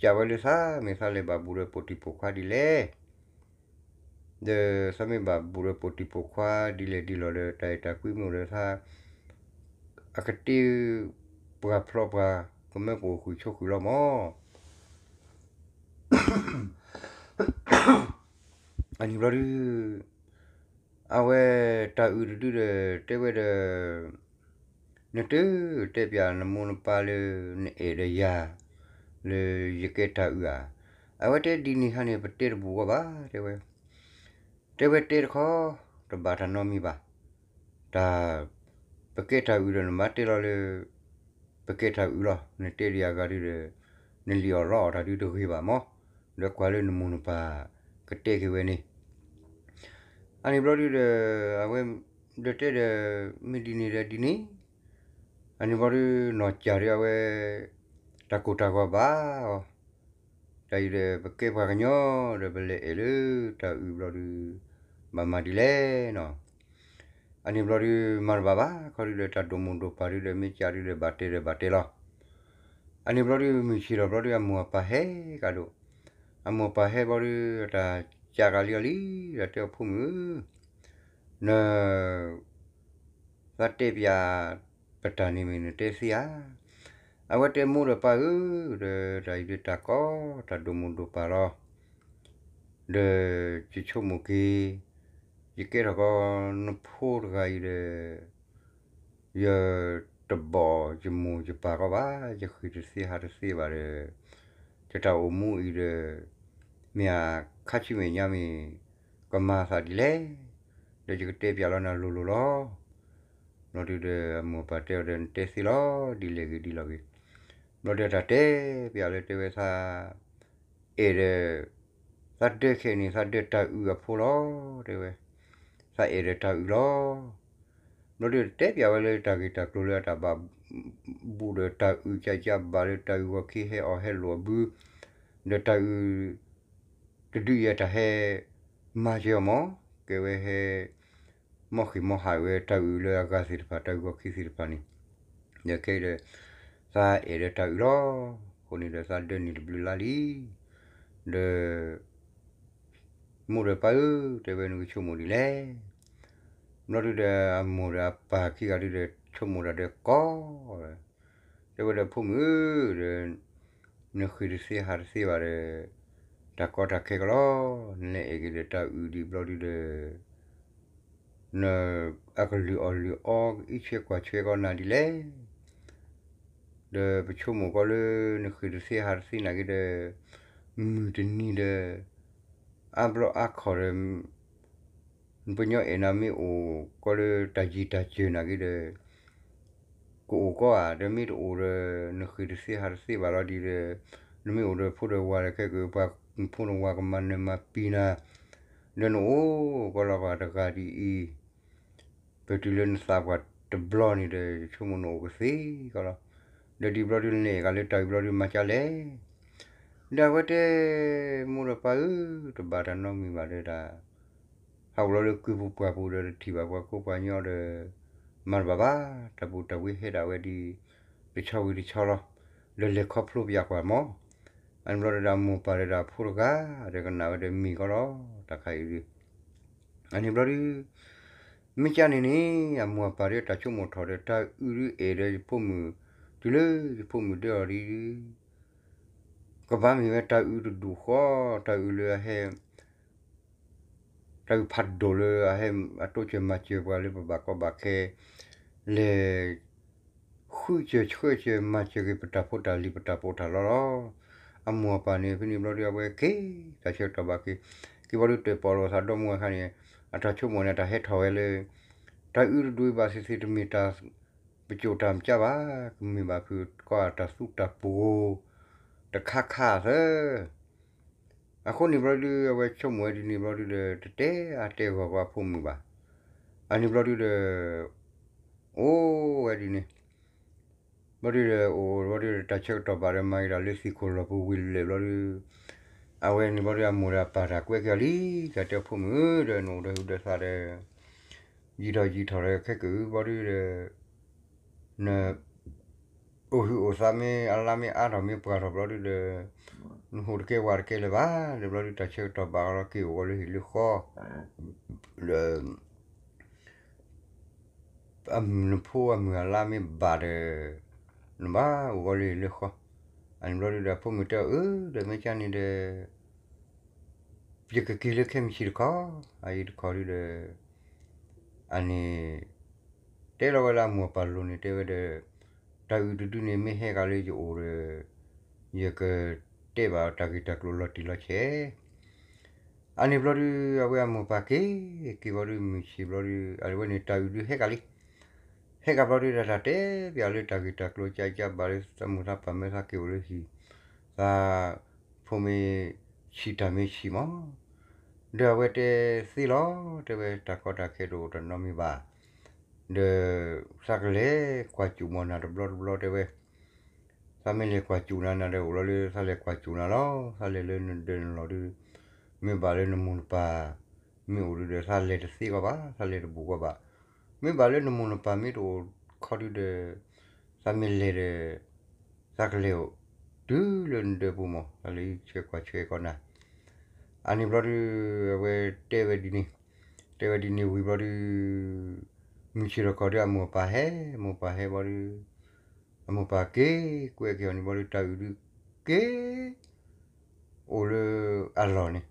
ကးဝဲလၢသး မ့ၢ်သးလဲၤဘၣ်ဘူးဒီးပိာ်တံၢ်ပိာ်ခွါဒ်လဲၣ် ဒီးသးမ့ၢ်ဘၣ်ဘူးဒီးပိာ်တံၢ်ပိာ်ခွါဒ်လဲၣ်ဒ်လီၤဒီး တၢ်အဲၣ်တၢ်ကွံမ့ၢ်အိၣ်ဒီးသး အကတ့ပှၤဖျီပှၤ ကမၢပအိၣ်ဃုာ်ဆိးဃုာ်လီၤမး. အန့ၣ်ဘျီဒု အဝဲတၢ်အုၣ်တဒုဒီး တဲဝဲဒီး နတတဲပၠးနမိၢ်နပၢ်လၢ နအဲၣ်ဒီးယၤ လၢယကဲတၢ်အုၣ်ဧါ. အဝဲတဲဒ်န့ၣ်ဟါန့ၣ် ပတဲတဘူးဂီၢ်ဘၣ် တဲဝဲ. တဲဝဲတဲတခီ တဘၣ်တၢ်နီတမံၤဘၣ်. တၢ် ပကဲတၢ်အုၣ်ဒီးနမၤတဲလီၤလၢ ပကဲတၢ်အုၣ်လီၤ. နတဲဒ်အဂၤဒုဒီး နလံၣ်အီၣ်လီအီၣ်တၢ်ဒုတဂ့ၤဘၣ်မး. ဒီးကွၢ်လၢနမိၢ်နပၢ် ကတဲက့ၤဝဲန့ၣ် အန့ၣ်ဘျီဒုဒီး အဝဲ ဒီးတဲဒီး မ့ၢ်ဒ်န့ၣ်ဒီးဒ်န့ၣ် အန့ၣ်ဘျီဒု နီၢ်ကၠၢ်ဒုအဝဲ တၢ်ကိၢ်တၢ်ဂီၤဘၣ်အီၤ, တၢ်အံၤဒီး ပကဲပှၤကညီဒီး ပလဲၤအဲၣ်လၢတၢ်အုးဘျီဒု ဘၣ်မၤဒ်လဲၣ်နီၤ. အန့ၣ်ဘျီဒု မၤတဘၣ်ဘၣ် ခီဒုဒီး တၢ်ဒိၣ်မိၢ်ဒိၣ်ပၢ်ဒုဒီး မ့ၢ်ကးဒုဒီး ဘၣ်တဲဒီးဘၣ်တဲလီၤ. အန့ၣ်ဘျီဒု မုၢ်ဆ့ၣ်ထီၣ်ဘျီဒု အမိၢ်အပၢ်ဟဲကဒီး, အမိၢ်အပၢ်ဟဲဘျီဒု တၢ်ကးကၤလံအီၤလံ, ဒီးတဲအီၤ ဖိမုၣ်ဧၢ, န သးတဲပၠးပတၢ်န့ၣ်မ့ၢ်နတဲသ့ဧါ. အဝဲတဲ မိၢ်ဒီးပၢ်ဧၢ, ဒီးတၢ်အံၤဒီးတၢ်ကီ တၢ်ဒိၣ်မိၢ်ဒိၣ်ပၢ်လီၤ. ဒီးယဆိကမိၣ်က့ၤ, ယကဲထီၣ်ကီ နဖိတဂၤအံၤဒီး ယတဘီၣ်ယမိၢ်ယပၢ်ကီဘၣ်, ယဃ့ၢ်တသ့ဟးတသ့ဘၣ်ဒီး ယတၢ်အိၣ်မူအံၤဒီး မ့ၢ်အခါဆူမဲာ်ညါမ့ၢ် ကမၤသးဒ်လဲၣ်, ဒီးယကတဲပၠးလီၤနၤလိၤလိၤလီၤ. ဘျီဒုဒီး အမိၢ်အပၢ်တဲအီၤဒီး နတဲသ့လီၤ, ဒ်လဲၣ်ဂ့ၤဒ်လဲၣ်ဂ့ၤ. ဘျီဒီးတၢ်တဲပၠးလၢတဲဝဲသး အဲၣ်ဒီး သးဒၢခဲအံၤန့ၣ် သးဒၢတၢ်အုးအဖိလီၤ, တဲဝဲ, သးအဲၣ်ဒီးတၢ်အုးလီၤ. ဘျီဒုဒီးတဲပၠးဝဲလၢတၢ်ဂ့ၢ်တၢ်ကျိၤလၢအတၢ်ဘၣ် ဘူးဒီးတၢ်အုးကကဘၣ်လၢတၢ်အုးဂီၤခံဟဲအီၣ်ဟဲလိာ်အဘု, ဒီးတၢ်အုး တဒုအံၤအတၢ်ဟဲ မၤစၢၤအီၤမး, ကဲဝဲဟဲ မီၢ်ဃ့ၢ်မီၢ်ဟးဝဲတၢ်အုးလၢအဂၤသ့ၣ်တဖၣ် တၢ်အုးဂီၤခံသ့ၣ်တဖၣ်န့ၣ်, ဒီးခဲအံၤဒီး သးအဲၣ်ဒီးတၢ်အုးလီၤ. အဃိန့ၣ်ဒီးသးဒၢန့ၢ်တဘျုးလါလံ, ဒီး မိၢ်ဒီးပၢ်ဧၢ, တဲဝဲနကဆိကမိၣ်ဒ်လဲၣ်. ဘျီဒုဒီး အမိၢ်ဒီးအပၢ်ခံဂၤဒုဒီး ဆိကမိၣ်တၢ်ဒီးကီ တဲဝဲဒီး ဖိမုၣ်ဧၢ, ဒီး နဃ့ၢ်တသ့ဟးတသ့ဘၣ်ဒီး တၢ်ကီတၢ်ခဲကီလီၤ. နလဲၤအဲၣ်က့ၤဒီးတၢ်အုးဒံးဘျီဒုဒီး နအကလုၢ်အီၣ်လုၢ်အီ ကအံးဆှဲကွၢ်ဆှဲကီနၤဒ်လဲၣ်. ဒီးပဆိကမိၣ်ကီလၢ နဃ့ၢ်တသ့ဟးတသ့နာ်က့ဒီး မုၢ်တနံၤဒီး အါဘျီအါခီၣ်ဒီး ပညီအဲၣ်နၤမ့ၢ်အိၣ်ကီလၢတၢ်ယံၤတၢ်စၢၤနာ်က့ဒီး ကအိၣ်ကီဧါ, ဒီးမ့ၢ်တအိၣ်ဒီး နဃ့ၢ်တသ့ဟးတသ့ဘၣ်လီၤဒ်ဒီး နမ့ၢ်အိၣ်ဒီးဖိဒီးဝၤဒီး ခဲကပှၤဖိဒီးဝၤကမၤနၢၤမၤပံၤနၤ, ဒီးနအိၣ်ကီလီၤပှၤတဂၤဒ်အံၤ ပတုၤလၢနသးပှၢ်တဘျီန့ၣ်ဒီး ယဆိကမိၣ်နအိၣ်ကသ့ကီလီၤ. ဒီးဒ်ဘျီဒုးနအဲၣ်က့ၤလၢတၢ်အုးဘျီဒုးမၤကၢလဲၣ်. ဒီးအဝဲတဲ မိၢ်ဒီးပၢ်ဧၢ, တဘၣ်တၢ်နီတမံၤဘၣ်ဒီးတၢ် ဟးအိၣ်လီၤလၢကုၢ်ပူၤပှၢ်ပူၤဒီး တထံၣ်ဘၣ်ပှၤကိးပှၤညီဒီး မၤတဘၣ်ဘၣ်, တၢ်ပူၤတၢ်ဝံၤဟဲဒၣ်ဝဲဒ် တဆီဝံၤတဆီလီၤ. ဒီးလဲၤခီဖျိပၠးကွၢ်မး, အန့ၣ်ဘျီဒီးအမိၢ်ပၢ်ဒီးအဖိတဂၤ ဒီးကနၣ်ဝဲဒီးမ့ၢ်ကီလီၤ. တၢ်ခါအံၤဒုး အန့ၣ်ဘျီဒုး မ့ၢ်ကၢန့ၣ်န့ၣ် အမိၢ်အပၢ်ဒီးတၢ်ဆိကမိၣ်ထီၣ်ဒီး တၢ်အုးဒုးအဲၣ်ဒီးယဖိမုၣ်, တုၤလၢယဖိမုၣ်ဒၢအီၤဒ် ကဘၣ်မ့ၢ်ဝဲတၢ်အုးတဒူၣ်ဃီ, တၢ်အုးလၢအဟဲ တၢ်အုးဖးဒိၣ်လၢအဟဲအတိစၢၤမၤစၢၤပှၤလၢပဘၣ်ကီဘၣ်ခဲ လဲၤ ဃုစၢၤဆှၢစၢၤမၤစၢၤက့ၤပတၢ်ဖိတၢ်လံၤပတၢ်ပီးတၢ်လီလီၤ. အမိၢ်အပၢ်န့ၣ် ဖဲန့ၣ်ဘျီဒုးအဝဲက့ၤ တၢ်ဆၢကတီၢ်ဘၣ်က့ၤ, က့ၤဘျီဒုးတၢၣ်ပီၣ်လိာ်သးဒီမါဝၤအခါန့ၣ် အတၢ်ဆိကမိၣ်န့ၣ် တၢ်ဟဲထီၣ်ဝဲလၢ တၢ်အုးတဒူၣ်အံၤဘၣ်သ့ၣ်သ့ၣ်တမ့ၢ်တၢ် ပစိာ်တၢ်မကၢဘၣ်, ကမ့ၢ်ဘၣ်ဖုးကီၢ်အတၢ်သူတၢ်ပှိၤ တခါခါသၢ အဃိန့ၣ်ဘျီဒုး အဝဲဆိကမိၣ်ဝဲဒ်န့ၣ်ဘျီဒုးဒီး တတဲအါတဲဂီၢ်ကွၢ်ဖိမုၣ်ဘၣ်. အန့ၣ်ဘျီဒုးဒီး အိၣ်ဝဲဒ်န့ၣ် ဘျီဒုးဒီး အိၣ်ဘျီဒုးဒီး တၢ်ဆၢကတီၢ်ဘၣ်ဒီး မၤက့ၤဒၣ်လၢသံၣ်ခိၣ်လီၢ်ပူၤဝံၤလၢာ်ဘျီဒုး အဝဲန့ၣ်ဘျီဒုး အမိၢ်ဒီးအပၢ်တၢ်ကွဲးက့ၤအီၤလံ, တၢ်တဲဖိမုၣ်ဧၢ, ဒီးနအိၣ်ဒီးဟုးဒီးသးဒီး ယံာ်ထီၣ်ယံာ်ထီၣ်ဒီး ခဲကၢဘျီဒုးဒီး န အိၣ်ဟုးအိၣ်သးမ့ၢ်အလါမ့ၢ်အါထီၣ်မ့ၢ်ပှၢ်ထီၣ်ဘျီဒုးဒီး နဟူးတကဲဝးတကဲလၢၤဘၣ်, ဒီးဘျီဒုးတၢ်ဆၢကတီၢ်ဘၣ်အီၤလီၤ က့ၤအိၣ်ဝဲလၢဟံၣ်လၢဃီ ဒီး နဖိအမုၢ်အလါမ့ၢ်ဘၣ်ဒီး နဘၣ်အိၣ်ဝဲလၢဟံၣ်လၢဃီ, အန့ၣ်ဘျီဒုးဒီး ဖိမုၣ်တဲအီၤ အၢ ဒီးမ့ၢ်ကၢန့ၣ်ဒီး ယကက့ၤလၢခဲမုၢ်ဆ့ၣ်တခီ, အအံၤတခီဒုးဒီး အန့ၣ် တဲလီၤဝဲလၢအမိၢ်အပၢ်လိၤန့ၣ် တဲဝဲဒီး တၢ်အုးတဒုန့ၣ်မ့ၢ်ဟဲက့ၤလၢယအိၣ်ဒီး ယကတဲဘၣ်တၢ်ဂ့ၢ်တၢ်ကျိၤလီၤတံၢ်လီၤဆဲး အန့ၣ်ဘျီဒုး အဝဲအမိၢ်ပၢ်က့ၤ က့ၤဘျီဒုး မုၢ်ဆ့ၣ်ဘျီဒုး အဝဲန့ၣ်တၢ်အုးဒုးဟဲက့ၤလံ, ဟဲက့ၤဘျီဒုးဒီး တၢ်တဲပၠးလၢတၢ်ဂ့ၢ်တၢ်ကျိၤ ကၢ်ကၢ်ဘၣ်လၢသးမိၢ်သးပၢ်မ့ၢ်သးက့ၤအိၣ်လၢဟံၣ်, သးဖိမ့ၢ်ဆံးတၢ်မ့ၢ်ဆံးမး, ဒီးအဝဲတဲသ့လီၤ, တဲဝဲတၢ်ကီတၢ်ခဲတအိၣ်တနီတမံၤဘၣ်, ဒီးသးကလဲၤကွၢ်စူၣ်မီၢ်နၤတဘျီတဘျီတဲဝဲ, သးမ့ၢ်လဲၤကွၢ်စူၣ်နၤ နၤဒီးအိၣ်လီၤလၢသးလဲၤကွၢ်စူၣ်နၤလီၤ, သးလဲၤလၢနဒၢးနလီၢ်ဒုး, မ့ၢ်ဘၣ်လၢနမိၢ်နပၢ်မ့ၢ်အိၣ်ဒုးဒီး သးလဲၤတသ့ကီးဘၣ်, သးလဲၤတဘူးကီးဘၣ်, မ့ၢ်ဘၣ်လၢနမိၢ်နပၢ်မ့ၢ်တအိၣ်ခီဒုးဒီး, သးမ့ၢ်လဲၤဒီး, သးကလဲၤအိၣ်တုၤလၢနဒၢးပူၤမီၢ်, သးလဲၤဆှၢကွၢ်ဆှၢကီးနၤ, အန့ၣ်ဘျီဒုး, အဝဲတဲဝဲဒ်န့ၣ်, တဲဝဲဒ်န့ၣ်ဝံၤဘျီဒုး, မုၢ်ဆ့ၣ်ထီၣ်ခီၣ်ဒုးအမိၢ်အပၢ်ဟဲ, မိၢ်ပၢ်ဟဲဘျီဒုး, အမိၢ်ပၢ်က့ၤကွဲက့ၤအီၤန့ၣ်ဘျီဒုးတၢ်အုးဒုးက့ၤ အိၣ်လၢအလီၢ်န့ၣ်,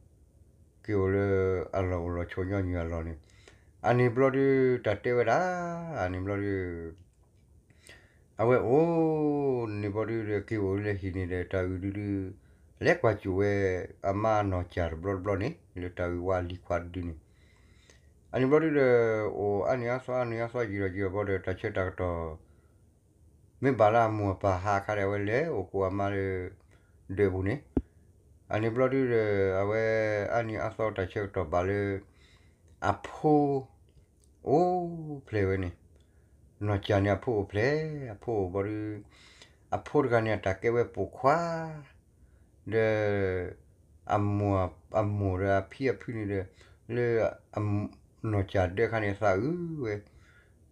က့ၤအိၣ်လၢအလီၢ်အိၣ်လီၤဆိညါနုာ်အလီၢ်န့ၣ်, အန့ၣ်ဘျီဒုးတၢ်တဲဝဲဒၣ်, အန့ၣ်ဘျီဒုး အဝဲအိၣ်န့ၣ်ဘျီဒုးဒီး က့ၤအိၣ်လၢဟံၣ်န့ၣ်ဒီး တၢ်အုးဒုးဒုး, လဲၤကွၢ်စူၣ်ဝဲအမါနီၢ်ကၠၢ်တဘျီတဘျီန့ၣ် လၢတၢ်အုးဝါလံၤခွါတဒုန့ၣ်, အန့ၣ်ဘျီဒုးဒီး အိၣ်အါနံၤအါသီအါနံၤအါသီယံာ်ထီၣ်ယံာ်ထီၣ်ဘျီဒီး တၢ်ဆၢတၢ်ကတီၢ် မ့ၢ်ဘၣ်လၢအမိၢ်အပၢ်ဟးအခါဒီး အဝဲလဲၤအိၣ်ကိးအမါလၢ ဒၢးပူၤန့ၣ်, အန့ၣ်ဘျီဒုးဒီး အဝဲအါနံၤအါသီတၢ်ဆၢကတီၢ်ဘၣ်လၢ အဖိ အိၣ်ဖျဲၣ်ဝဲန့ၣ်, နီၢ်ကၠၢ်န့ၣ်အဖိအိၣ်ဖျဲၣ်, အဖိအိၣ်ဘျီဒုး, အဖိတဂၤန့ၣ် အတၢ်ကဲဝဲပိာ်ခွါ ဒီး အမိၢ်အမိၢ်ဒီးအဖံအဖုန့ၣ်ဒီး လၢ နီၢ်ကၠၢ်ဒၢးခါန့ၣ်သးအုးဝဲ,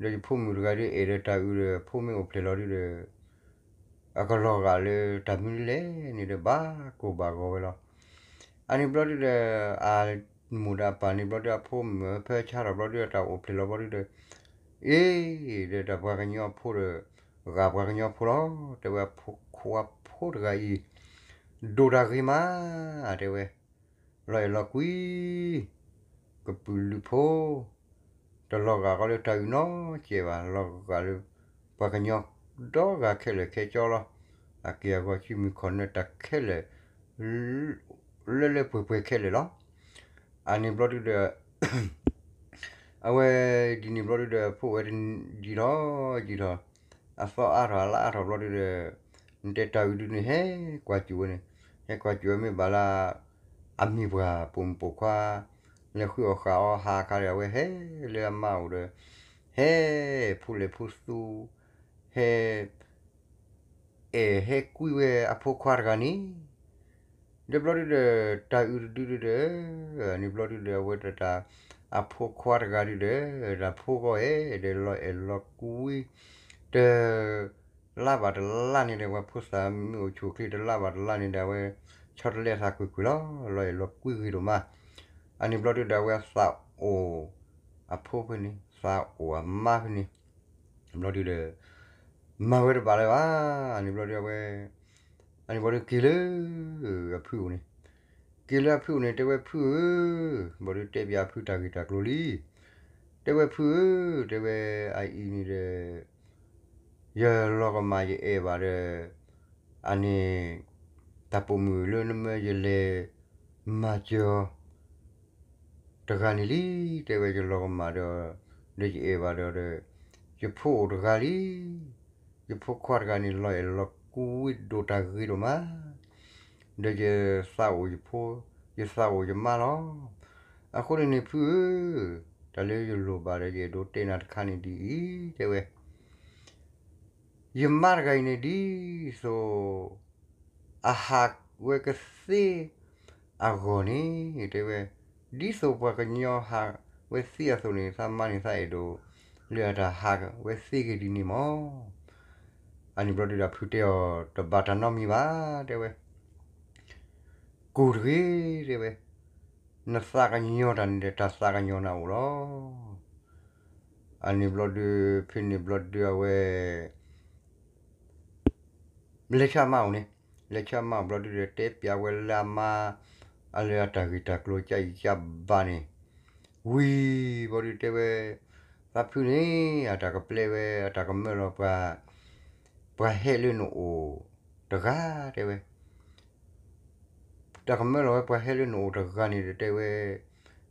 ဒီးယဖိမုၣ်တဂၤဒုးအဲၣ်ဒီးတၢ်အုးဒီး ဖိမ့ၢ်အိၣ်ဖျဲၣ်လီၤဒုးဒီး အကလီၤဂာ်လၢတၢ်မနုၤလဲၣ်န့ၣ်ဒီး ဘၣ်ကိၢ်ဘၣ်ဂီၤဝဲလီၤ. အန့ၣ်ဘျီဒုးဒီး အမိၢ်ဒီးအပၢ်န့ၣ်ဘျီဒုး အဖိမုၣ်ဖဲဆါထီၣ်ဘျီဒုး တၢ်အိၣ်ဖျဲၣ်လီၤဘျီဒုးဒီး အ့ ဒီးတၢ်ပှၤကညီဖိဒီး ဂာ်ပှၤကညီဖိလီၤ. တဲဝဲ ဖိခွါဖိတဂၤအံၤ ဒိၣ်တၢ်ဂ့ၤမး တဲဝဲ, လီၤအဲၣ်လီၤကွံ ကပုာ်လုးဖိ တလီၤဂာ်ဃီလၢတၢ်အုးနီတစဲးဘၣ်, လီၤဂာ်လၢ ပှၤကညီဒီဂၤခဲလၢာ်ခဲဆ့လီၤ. အက့ၢ်အဂီၤစုမုၢ်ခီၣ်နၢတၢ်ခဲလၢာ် လၢလၢပှဲၤပှဲၤခဲလၢာ်လီၤ. အန့ၣ်ဘျီဒုးဒီး အဝဲဒ်န့ၣ်ဘျီဒုးဒီး ဖိဝဲယံာ်ထီၣ်ယံာ်ထီၣ် အသီအါထီၣ်အလါအါထီၣ်ဘျီဒုးဒီး နတဲတၢ်အုးဒုးန့ၣ် ဟဲကွၢ်စူၣ်ဝဲန့ၣ်, ဟဲကွၢ်စူၣ်ဝဲမ့ၢ်ဘၣ်လၢ အမ့ၢ်ပှၤပိာ်မုၣ်ပိာ်ခွါ လဲၤဃုအီၣ်ဃုအီဟးအခါဒီး အဝဲဟဲလၢအမါအိၣ်ဒီး ဟဲဖိလဲၣ်ဖိသူ ဟဲ အဲၣ်ဟဲကွံဝဲအဖိခွါတဂၤန့ၣ်, ဒီးဘျီဒုးဒီး တၢ်အုးတဒုဒုဒီး န့ၣ်ဘျီဒုးဒီး အဝဲတၢ် အဖိခွါတဂၤဒုးဒီး တၢ်ဖိဂီၢ်အဲၣ်ဒီး လီၤအဲၣ်လီၤကွံ တ လါဘၣ်တလါန့ၣ်ဒီး ပှၤဖိသၣ်မ့ၢ်အိၣ်ဆူၣ်အိၣ်ချ့တလါဘၣ်တလါန့ၣ်ဒီး အဝဲဆီတလဲသးကွ့ၢ်ကွ့ၢ်လီၤ. လီၤအဲၣ်လီၤကွံဂ့ၤဒိၣ်မး. အန့ၣ်ဘျီဒုးဒီး အဝဲသးအိၣ်အဖိဖဲန့ၣ် သးအိၣ်အမါဖဲန့ၣ် ဘျီဒုးဒီး မၤဝဲတဘၣ်လၢၤဘၣ်. အန့ၣ်ဘျီဒုးအဝဲ အန့ၣ်ဘျီဒုးက့ၤလၢ အဖုအိၣ်န့ၣ်, က့ၤလၢအဖုအိၣ်န့ၣ် တဲဝဲဖုဧၢ, ဘျီဒုးတဲပၠးအဖုတၢ်ဂ့ၢ်တၢ်ကျိၤလံ. တဲဝဲဖုဧၢ, တဲဝဲအအံၤန့ၣ်ဒီး ယလီၤကမၣ်ယအဲၣ်ဘၣ်ဒီး အန့ၣ် တၢ်ပိာ်မုၣ်လၢနမၢယလဲၤမၤစၢၤအီၤ တဂၤန့ၣ်လံ. တဲဝဲယလီၤကမၣ်ဒီး ဒီးယအဲၣ်ဘၣ်ဒီး ယဖိအိၣ်တဂၤလံ. ယဖိခွါတဂၤန့ၣ် လီၤအဲၣ်လီၤကွံဒိၣ်တၢ်ဂ့ၤဒိၣ်မး, ဒီးယသးအိၣ်ယဖိ, ယသးအိၣ်ယမါလီၤ. အဃိန့ၣ်န့ၣ်ဖုဧၢ, တၢ်လၢယလိၣ်ဘၣ်ဒီး ယအဲၣ်ဒိးတဲနၤတခါန့ၣ်ဒ်အံၤ, တဲဝဲ ယမါတဂၤအံၤန့ၣ် ဒ်သိး အဟးဝဲကသ့အဂီၢ်န့ၣ် တဲဝဲ, ဒ်သိးပှၤကညီဟးဝဲသ့အသိးန့ၣ် သးမါန့ၣ်သးအဲၣ်ဒိး လၢအတၢ်ဟးဝဲသ့ဂ့ၤဒ်န့ၣ်မး. အန့ၣ်ဘျီဒုးဒီးဖုတဲအီၤတဘၣ်တၢ်နီတမံၤဘၣ်, တဲဝဲ ကူၣ်တဂ့ၤ တဲဝဲ, နသးကညီၤတၢ်န့ၣ်ဒီး တၢ်သးကညီၤနၤအိၣ်လီၤ. အန့ၣ်ဘျီဒုး ဖဲန့ၣ်ဘျီဒုးအဝဲ လဲၤဆှၢအမါအိၣ်န့ၣ်, လဲၤဆှၢအမါအိၣ်ဘျီဒုးဒီး တဲပၠးဝဲလၢအမါ အလၢအတၢ်ဂ့ၢ်တၢ်ကျိၤကယံကဘၣ်န့ၣ်, ဝံၤဘျီဒုးတဲဝဲ, သးဖုန့ၣ် အတၢ်ကပျဲဝဲ အတၢ်ကမၢလီၤပှၤ ပှၤဟဲလၢနအိၣ်တဂၤ တဲဝဲ တၢ်ကမၢလီၤဝဲပှၤဟဲလၢနအိၣ်တဂၤန့ၣ်ဒီးတဲဝဲ,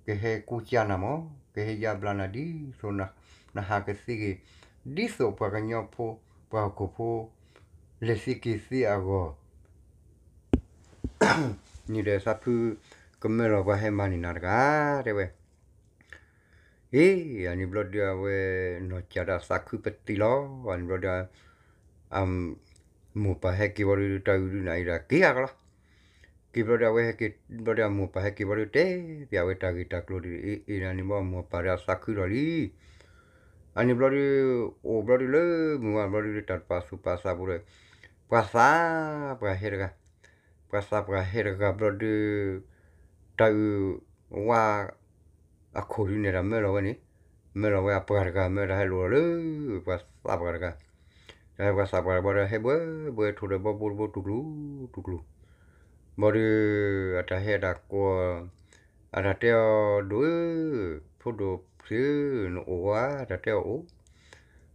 ကဟဲကူစါနၤမး, ကဟဲယါဘျါနၤဒ်သိးနဟးကသ့ဂ့ၤ, ဒ်သိးပှၤကညီဖိ ပှၤဟီၣ်ခိၣ်ဖိ လဲၤသ့က့ၤသ့အဂီၢ် န့ၣ်ဒီးသးဖု ကမၢလီၤပှၤဟဲမၤန့ၢ်နၤတဂၤ တဲဝဲ. အ့ အန့ၣ်ဘျီဒုးအဝဲ နီၢ်ကၠၢ်ဒီးသးခုပသံးလီၤ. အန့ၣ်ဘျီဒုး အမိၢ်ပၢ်ဟဲက့ၤဘျီဒုး တၢ်အုၣ်ဒုးန့ၣ်အံၤဒီးက့ၤဧါကလီၤ. က့ၤဘျီဒုးအဝဲဟဲက့ၤဘျီဒုး အမိၢ်ပၢ်ဟဲက့ၤဘျီဒုး တဲပၠးဝဲတၢ်ဂ့ၢ်တၢ်ကျိၤဒုး အ့ အ့ အန့ၣ်ဘျီအမိၢ်ပၢ်ဒီးသးခုဒီးလံ. အန့ၣ်ဘျီဒုး အိၣ်ဘျီဒုးလၢမုၢ်ဝါဘျီဒုး တၢ်တပာ်သူၣ်ပာ်သးပူၤဒီး ပှၤသးပှၢ်ဟဲတဂၤ ပှၤသးပှၢ်ဟဲတဂၤဘျီဒုး တၢ်အုၣ်ဝါအခိၣ်ဒုးန့ၣ် တၢ်မၢလီၤဝဲန့ၣ် မၢလီၤဝဲအပှၤတဂၤ မၢတၢ်ဟဲလိာ်လီၤလၢ ပှၤသးပှၢ်တဂၤ တၢ်ဟဲပှၤသးပှၢ်တဂၤဘျီဒီး ဟဲဘှဲဘှဲထိၣ်ဒီးဘီဘိတဘိတူၢ်ကျူၤတူၢ်ကျူၤ ဘျီဒုး အတၢ်ဟဲတၢ်ကိး အတၢ်တဲအီၤ ဒိၣ်ဧၢ, ဖိဒိၣ်သ့ၣ်ဧၢ, နအိၣ်ဧါ, တၢ်တဲအီၤအိၣ်,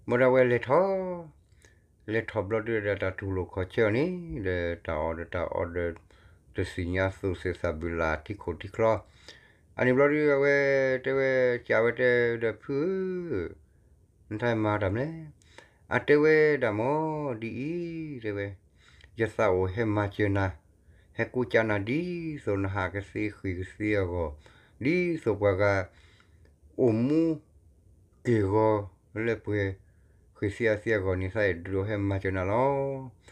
ဘျီဒီးအဝဲလဲၤထီၣ် လဲၤထီၣ်ဘျီဒုးဒီးတၢ်တူၢ်လိာ်ခီၣ်ဆၢအီၤန့ၣ် ဒီးတၢ်အီၣ်ဒီးတၢ်အီဒီး တသ့ၣ်ညါသူၣ်သ့ၣ်သးဘုၣ်လၢ်ထံခိၣ်ထံချီ, အန့ၣ်ဘျီဒုးအဝဲတဲဝဲ ကးဝဲတဲဒီးဖုဧၢ နတၢ်မၤတၢ်မနုၤလဲၣ်, အတဲဝဲဒၣ်မ့ၢ်ဒ်အံၤ တဲဝဲ, ယသးအိၣ်ဟဲမၤစၢၤနၤ, ဟဲကူကးနၤဒ်သိးနဟးကသ့ဃ့ၢ်ကသ့အဂီၢ်, ဒ်သိးပှၤဂၤ အိၣ်မူက့ၢ်ဂီၤလၢပှဲၤ ဃ့ၢ်သ့အသ့အဂီၢ်န့ၣ် သးအဲၣ်ဒိးဟဲမၤစၢၤနၤလီၤ.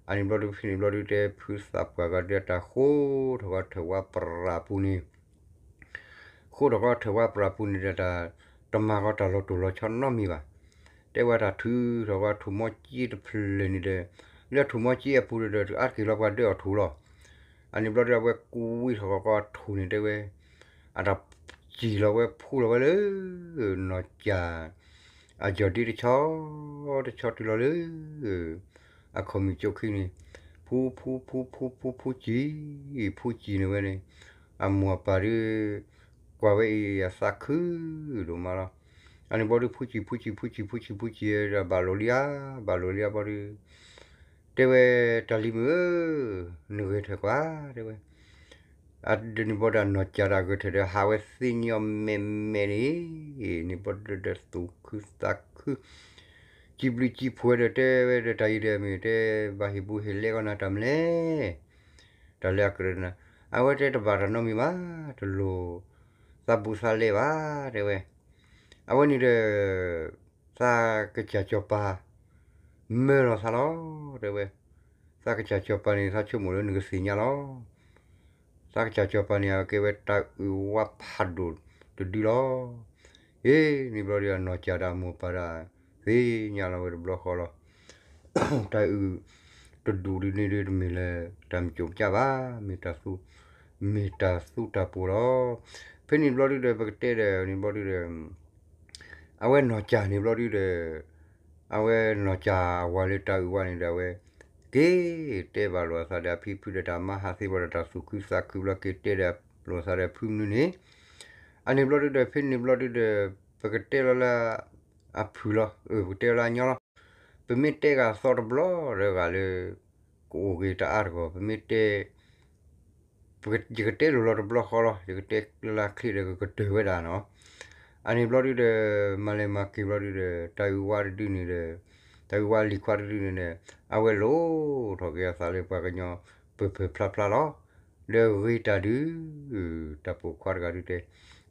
အန့ၣ်ဘျီဒုးဖဲန့ၣ်ဘျီဒုးတဲ ဖုသးပှၢ်ဂၤဒုးအတၢ်ဃိထီၣ်ဂီၤထၢၣ်ဝါပြးပူၤန့ၣ် ဃိထီၣ်ဂီၤထၢၣ်ဝါပြးပူၤန့ၣ်ဒီး တၢ်တမၤဂီၤတၢ်လီၤတိၢ်လီၤဆီနီတမံၤဘၣ်. တဲဝဲတၢ်ထုးထီၣ်ဂီၤထူၣ်မီကၠံတဖျၢၣ်န့ၣ်ဒီး လၢထူၣ်မီကၠံအပူၤဒီး တအါတက့ၢ်လီၤပှၤဒၢအီၣ်ထူၣ်လီၤ. အန့ၣ်ဘျီဒုးအဝဲကွံာ်ဝံထီၣ်ဂီၤထူၣ်န့ၣ်တဲဝဲ အတၢ်စံၢ်လီၤဝဲဖှူလီၤဝဲလၢ နီၢ်ကၠၢ် အယီၢ်ဒ့တဆီ တဆီတုၤလီၤလၢ အခီၣ်မုၢ်ကၠိခံန့ၣ် ဖှူဖှူဖှူဖှူဖှူဖှူစံၢ် ဖှူစံၢ်န့ၣ်ဝဲန့ၣ် အမိၢ်အပၢ်ဒုး ကွၢ်ဝဲအံၤအသးခုဒိၣ်မးလီၤ. အန့ၣ်ဘျီဒုး ဖှူစံၢ်ဖှူစံၢ်ဖှူစံၢ်ဖှူစံၢ်ဖှူစံၢ်ဒီး ဘၣ်လိာ်လံဧါ ဘၣ်လိာ်လံဧါဘျီဒုး တဲဝဲ တၢ်လံၤမုၣ်ဧၢ, နဂဲၤထၢၣ်ကွၢ် တဲဝဲ အဒ်န့ၣ်ဘျီဒီး နီၢ်ကၠၢ်ဒီးအဂဲၤထၢၣ်ဒီး ဟးဝဲသ့ညီမဲာ်မဲာ်န့ၣ် န့ၣ်ဘျီဒီးသူၣ်ခုသးခု စံးဘျုးစံးဖှိၣ်ဒီး တဲဝဲဒီးတၢ်အံၤဒီး မ့ၢ်တဲ ဘၣ်ဟ့ၣ်ဘူးဟ့ၣ်လဲကီးနၤတၢ်မနုၤလဲၣ်, တၢ်လၢအကြၢးနၤ, အဝဲတဲတဘၣ်တၢ်နီတမံၤဘၣ်, တလိၣ်သးဘူးသးလဲဘၣ် တဲဝဲ, အဝဲန့ၣ်ဒီး သးကစၢ်စီၤပၤ မၢလီၤသးလီၤ တဲဝဲ, သးကစၢ်စီၤပၤန့ၣ် သးဆိကမိၣ်လၢနကသ့ၣ်ညါလီၤ. သးကစၢ်စီၤပၤန့ၣ် အကဲဝဲတၢ်အုၣ်ဝါဖးဒိၣ်တဒုလီၤ. အ့န့ၣ်ဘျီဒီး အနီၢ်ကၠၢ်ဒီးအမိၢ်ပၢ်ဒီး သ့ၣ်ညါလီၤဝဲတဘျီဃီလီၤ. တၢ်အုၣ်တဒူၣ်ဒ်န့ၣ်ဒုး တမ့ၢ်လၢတၢ်မုၢ်ကၠိၣ်ကၠၢ်ဘၣ်, မ့ၢ်တၢ်သူ မ့ၢ်တၢ်သူတၢ်ပှိၤလီၤ. ဖဲန့ၣ်ဘျီဒုဒီး ပကတဲဒီးန့ၣ်ဘျီဒုဒီး အဝဲနီၢ်ကၠၢ်န့ၣ်ဘျီဒုဒီး အဝဲနီၢ်ကၠၢ်အဝၤလၢတၢ်အုၣ်ဝါန့ၣ်ဒီး အဝဲက့ၤတဲဘၣ်လိာ်အသးဒီးအဖံဖုဒီး တၢ်မါဟးသ့ဘၣ်ဒီး တၢ်သူၣ်ခုသးခုဘျီ က့ၤတဲဒီးလိာ်အသးဒီးဖုမနုၤန့ၣ်, အန့ၣ်ဘျီဒုဒီး ဖဲန့ၣ်ဘျီဒုဒီး ပကတဲလီၤလၢ အဖုလီၤ, ပကတဲလၢအညီလီၤ. ပမ့ၢ်တဲဂၤသီတဘျီဒီးဂၤလၢ ကအိၣ်ဂ့ၤတအါတဂီၢ်, ပမ့ၢ်တဲ ယကတဲလိၤလီၤတဘျီဃီလီၤ, ယကတဲလၢချ့ဒီးကကတၢၢ်ဝဲဒၣ်နီၤ. အန့ၣ်ဘျီဒုဒီး မၤလဲၤမၤက့ၤဘျီဒုဒီး တၢ်အုၣ်ဝါတဒုန့ၣ်ဒီး တၢ်အုၣ်ဝါလံၤခွါတဒုန့ၣ်ဒီး အဝဲလိၣ်ထီၣ်က့ၤအသးလၢပှၤကညီပၢၢ်ပၢၢ်ဖျါဖျါလီၤ. ဒီးဂ့ၤတၢ်ဒုး တၢ်ပိာ်ခွါတဂၤဒုတဲ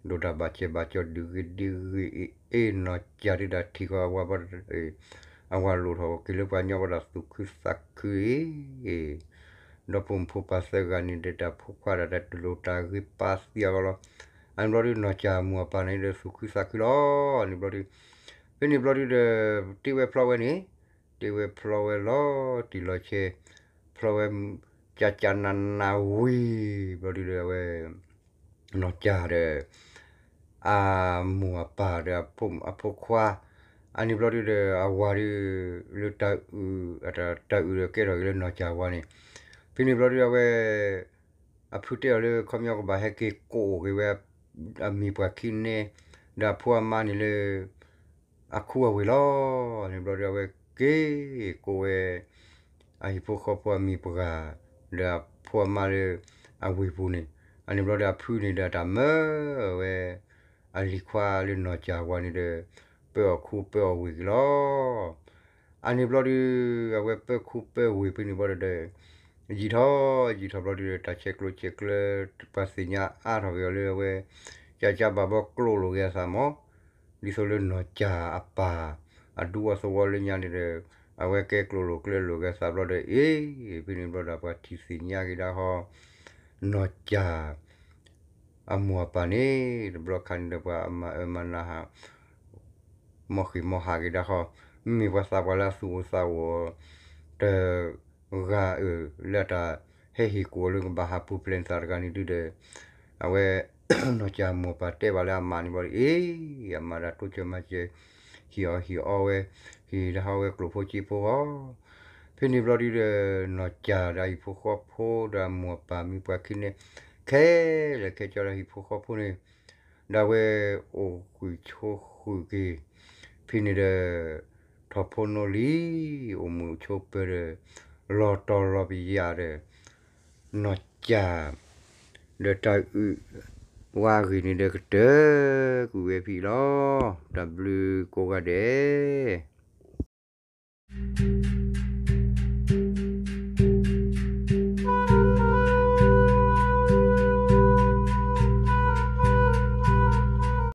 ဒိၣ်တၢ်ဘၣ်စဲးဘၣ်ကၠီဒုးဂ့ၤဒုးဂ့ၤအ့ၣ် အ့ၣ်နီၢ်ကၠၢ်ဒုးတၢ်ထံၣ်ဃီအဝၤဘၣ် အဝၤလိၣ်ထီၣ်က့ၤလၢပှၤကညီဘၣ်ဒီးသူၣ်ခုသးခုအ့ၣ် ဒီဖိမိၢ်ဖိပၢ်သၢဂၤန့ၣ်ဒီး တၢ်ဖိခွါဒီးတၢ်တလိၣ်တၢ်ဂ့ၤပာ်သံအဂီၢ်လီၤ. အန့ၣ်ဘျီဒု နီၢ်ကၠၢ်မိၢ်အပၢ်န့ၣ်ဒီးသူၣ်ခုသးခုလီၤ. န့ၣ်ဘျီဒု ဖဲန့ၣ်ဘျီဒုဒီး တ့ဝဲဖျီဝဲန့ၣ် တ့ဝဲဖျီဝဲလီၤတံၢ်လီၤဆဲး ဖျီဝဲ ကၠၢ်ကၠၢ်နးနးဝံၤ ဘျီဒုဒီးအဝဲ နီၢ်ကၠၢ်ဒီး အမိၢ်အပၢ်ဒီးအဖိခွါ အန့ၣ်ဘျီဒုဒီး အဝၤဒု လၢတၢ်အုၣ် တၢ်အုၣ်ဒီးကဲထီၣ်က့ၤလၢနီၢ်ကၠၢ်ဝၤန့ၣ် ဖဲန့ၣ်ဘျီဒုအဝဲ အဖုတဲအီၤလၢခီပညီကဘၣ်ဟဲက့ၤကိးအိၣ်က့ၤဝဲ အမံၤပှၢ်ခံန့ၣ် ဒီးအဖိအမါန့ၣ်လၢ အခူအဝ့ၢ်လီၤ. န့ၣ်ဘျီဒုအဝဲက့ၤကိးဝဲ အဟံၣ်ဖိဃီဖိအမံၤပှၢ် ဒီးအဖိအမါလၢ အဝ့ၢ်ပူၤန့ၣ် အန့ၣ်ဘျီဒုအဖုန့ၣ်ဒီးတၢ်မၢဝဲ အလံၤခွါလၢနီၢ်ကၠၢ်ဝၤန့ၣ်ဒီး ပၢအီၣ်ခူပၢအီၣ်ဝ့ၢ်က့ၤလီၤ. အန့ၣ်ဘျီဒု အဝဲပၢခူပၢဝ့ၢ်ဖဲန့ၣ်ဘျီဒုဒီး ယံာ်ထီၣ်ယံာ်ထီၣ်ဘျီဒုးဒီး တၢ်ဆဲးကျိးဆဲးကျၢ ပှၤသ့ၣ်ညါအါထီၣ်က့ၤအီၤလၢအဝဲ ကၠၢ်ကၠၢ်ဘၣ်ဘီကျိလိာ်က့ၤအသးမး, ဒ်သိးလၢနီၢ်ကၠၢ်အပၢ် အဒူအသဝီလၢညါန့ၣ်ဒီး အဝဲကဲကျိလိာ်ကျဲလိာ်က့ၤအသးဘျီဒီး အ့ ဖဲန့ၣ်ဘျီဒီး ပှၤထံၣ်သ့ၣ်ညါက့ၤဒၣ်ဃီ နီၢ်ကၠၢ် အမိၢ်အပၢ်န့ၣ် တဘျီခါန့ၣ်ဒီး ပှၤအမၤအၢမၤနးဟး မီၢ်ဃ့ၢ်မီၢ်ဟးက့ၤဒၣ်ဃီ, မ့ၢ်ပှၤသးပှၢ်လၢအသူၣ်အိၣ်သးအိၣ် တဂၤအၢ လၢတၢ်ဟဲဟ့ၣ်ကူၣ်အီၤလၢကဘၣ်ဟးပူၤဖျဲးန့ၢ်သးတဂၤန့ၣ်ဒုးဒီး အဝဲ နီၢ်ကၠၢ်အမိၢ်အပၢ်တဲဘၣ်လၢအမါန့ၣ်ဘျီဒီး အ့ အမါဒီးတိစၢၤမၤစၢၤ ဟ့ၣ်အီၤဟ့ၣ်အီဝဲ ဟ့ၣ်ဒၣ်ဟီဝဲကျိၣ်ဖိစ့ဖိဃီ ဖဲန့ၣ်ဘျီဒုးဒီး နီၢ်ကၠၢ်ဒီးဟံၣ်ဖိဃီဖိဒီးအမိၢ်အပၢ်မ့ၢ်ပှၤခံန့ၣ် ခဲလၢာ်ခဲဆ့ဒီးဟံၣ်ဖိဃီဖိန့ၣ် ဒီးအဝဲအိၣ်ဃုာ်ဆိးဃုာ်က့ၤ ဖဲန့ၣ်ဒီး ထီၣ်ဖိနီၣ်လံ အိၣ်မုာ်ဆိးပၢၤဒီး လီၤတီၤလီၤပယၢ်ဒီး နီၢ်ကၠၢ် ဒီးတၢ်အုၣ်ဝါဂ့ၢ်န့ၣ်ဒီးကတၢၢ်ကွံာ်ဝဲဖဲအံၤလီၤ. တၢ်ဘျုးကိးဂၤဒဲး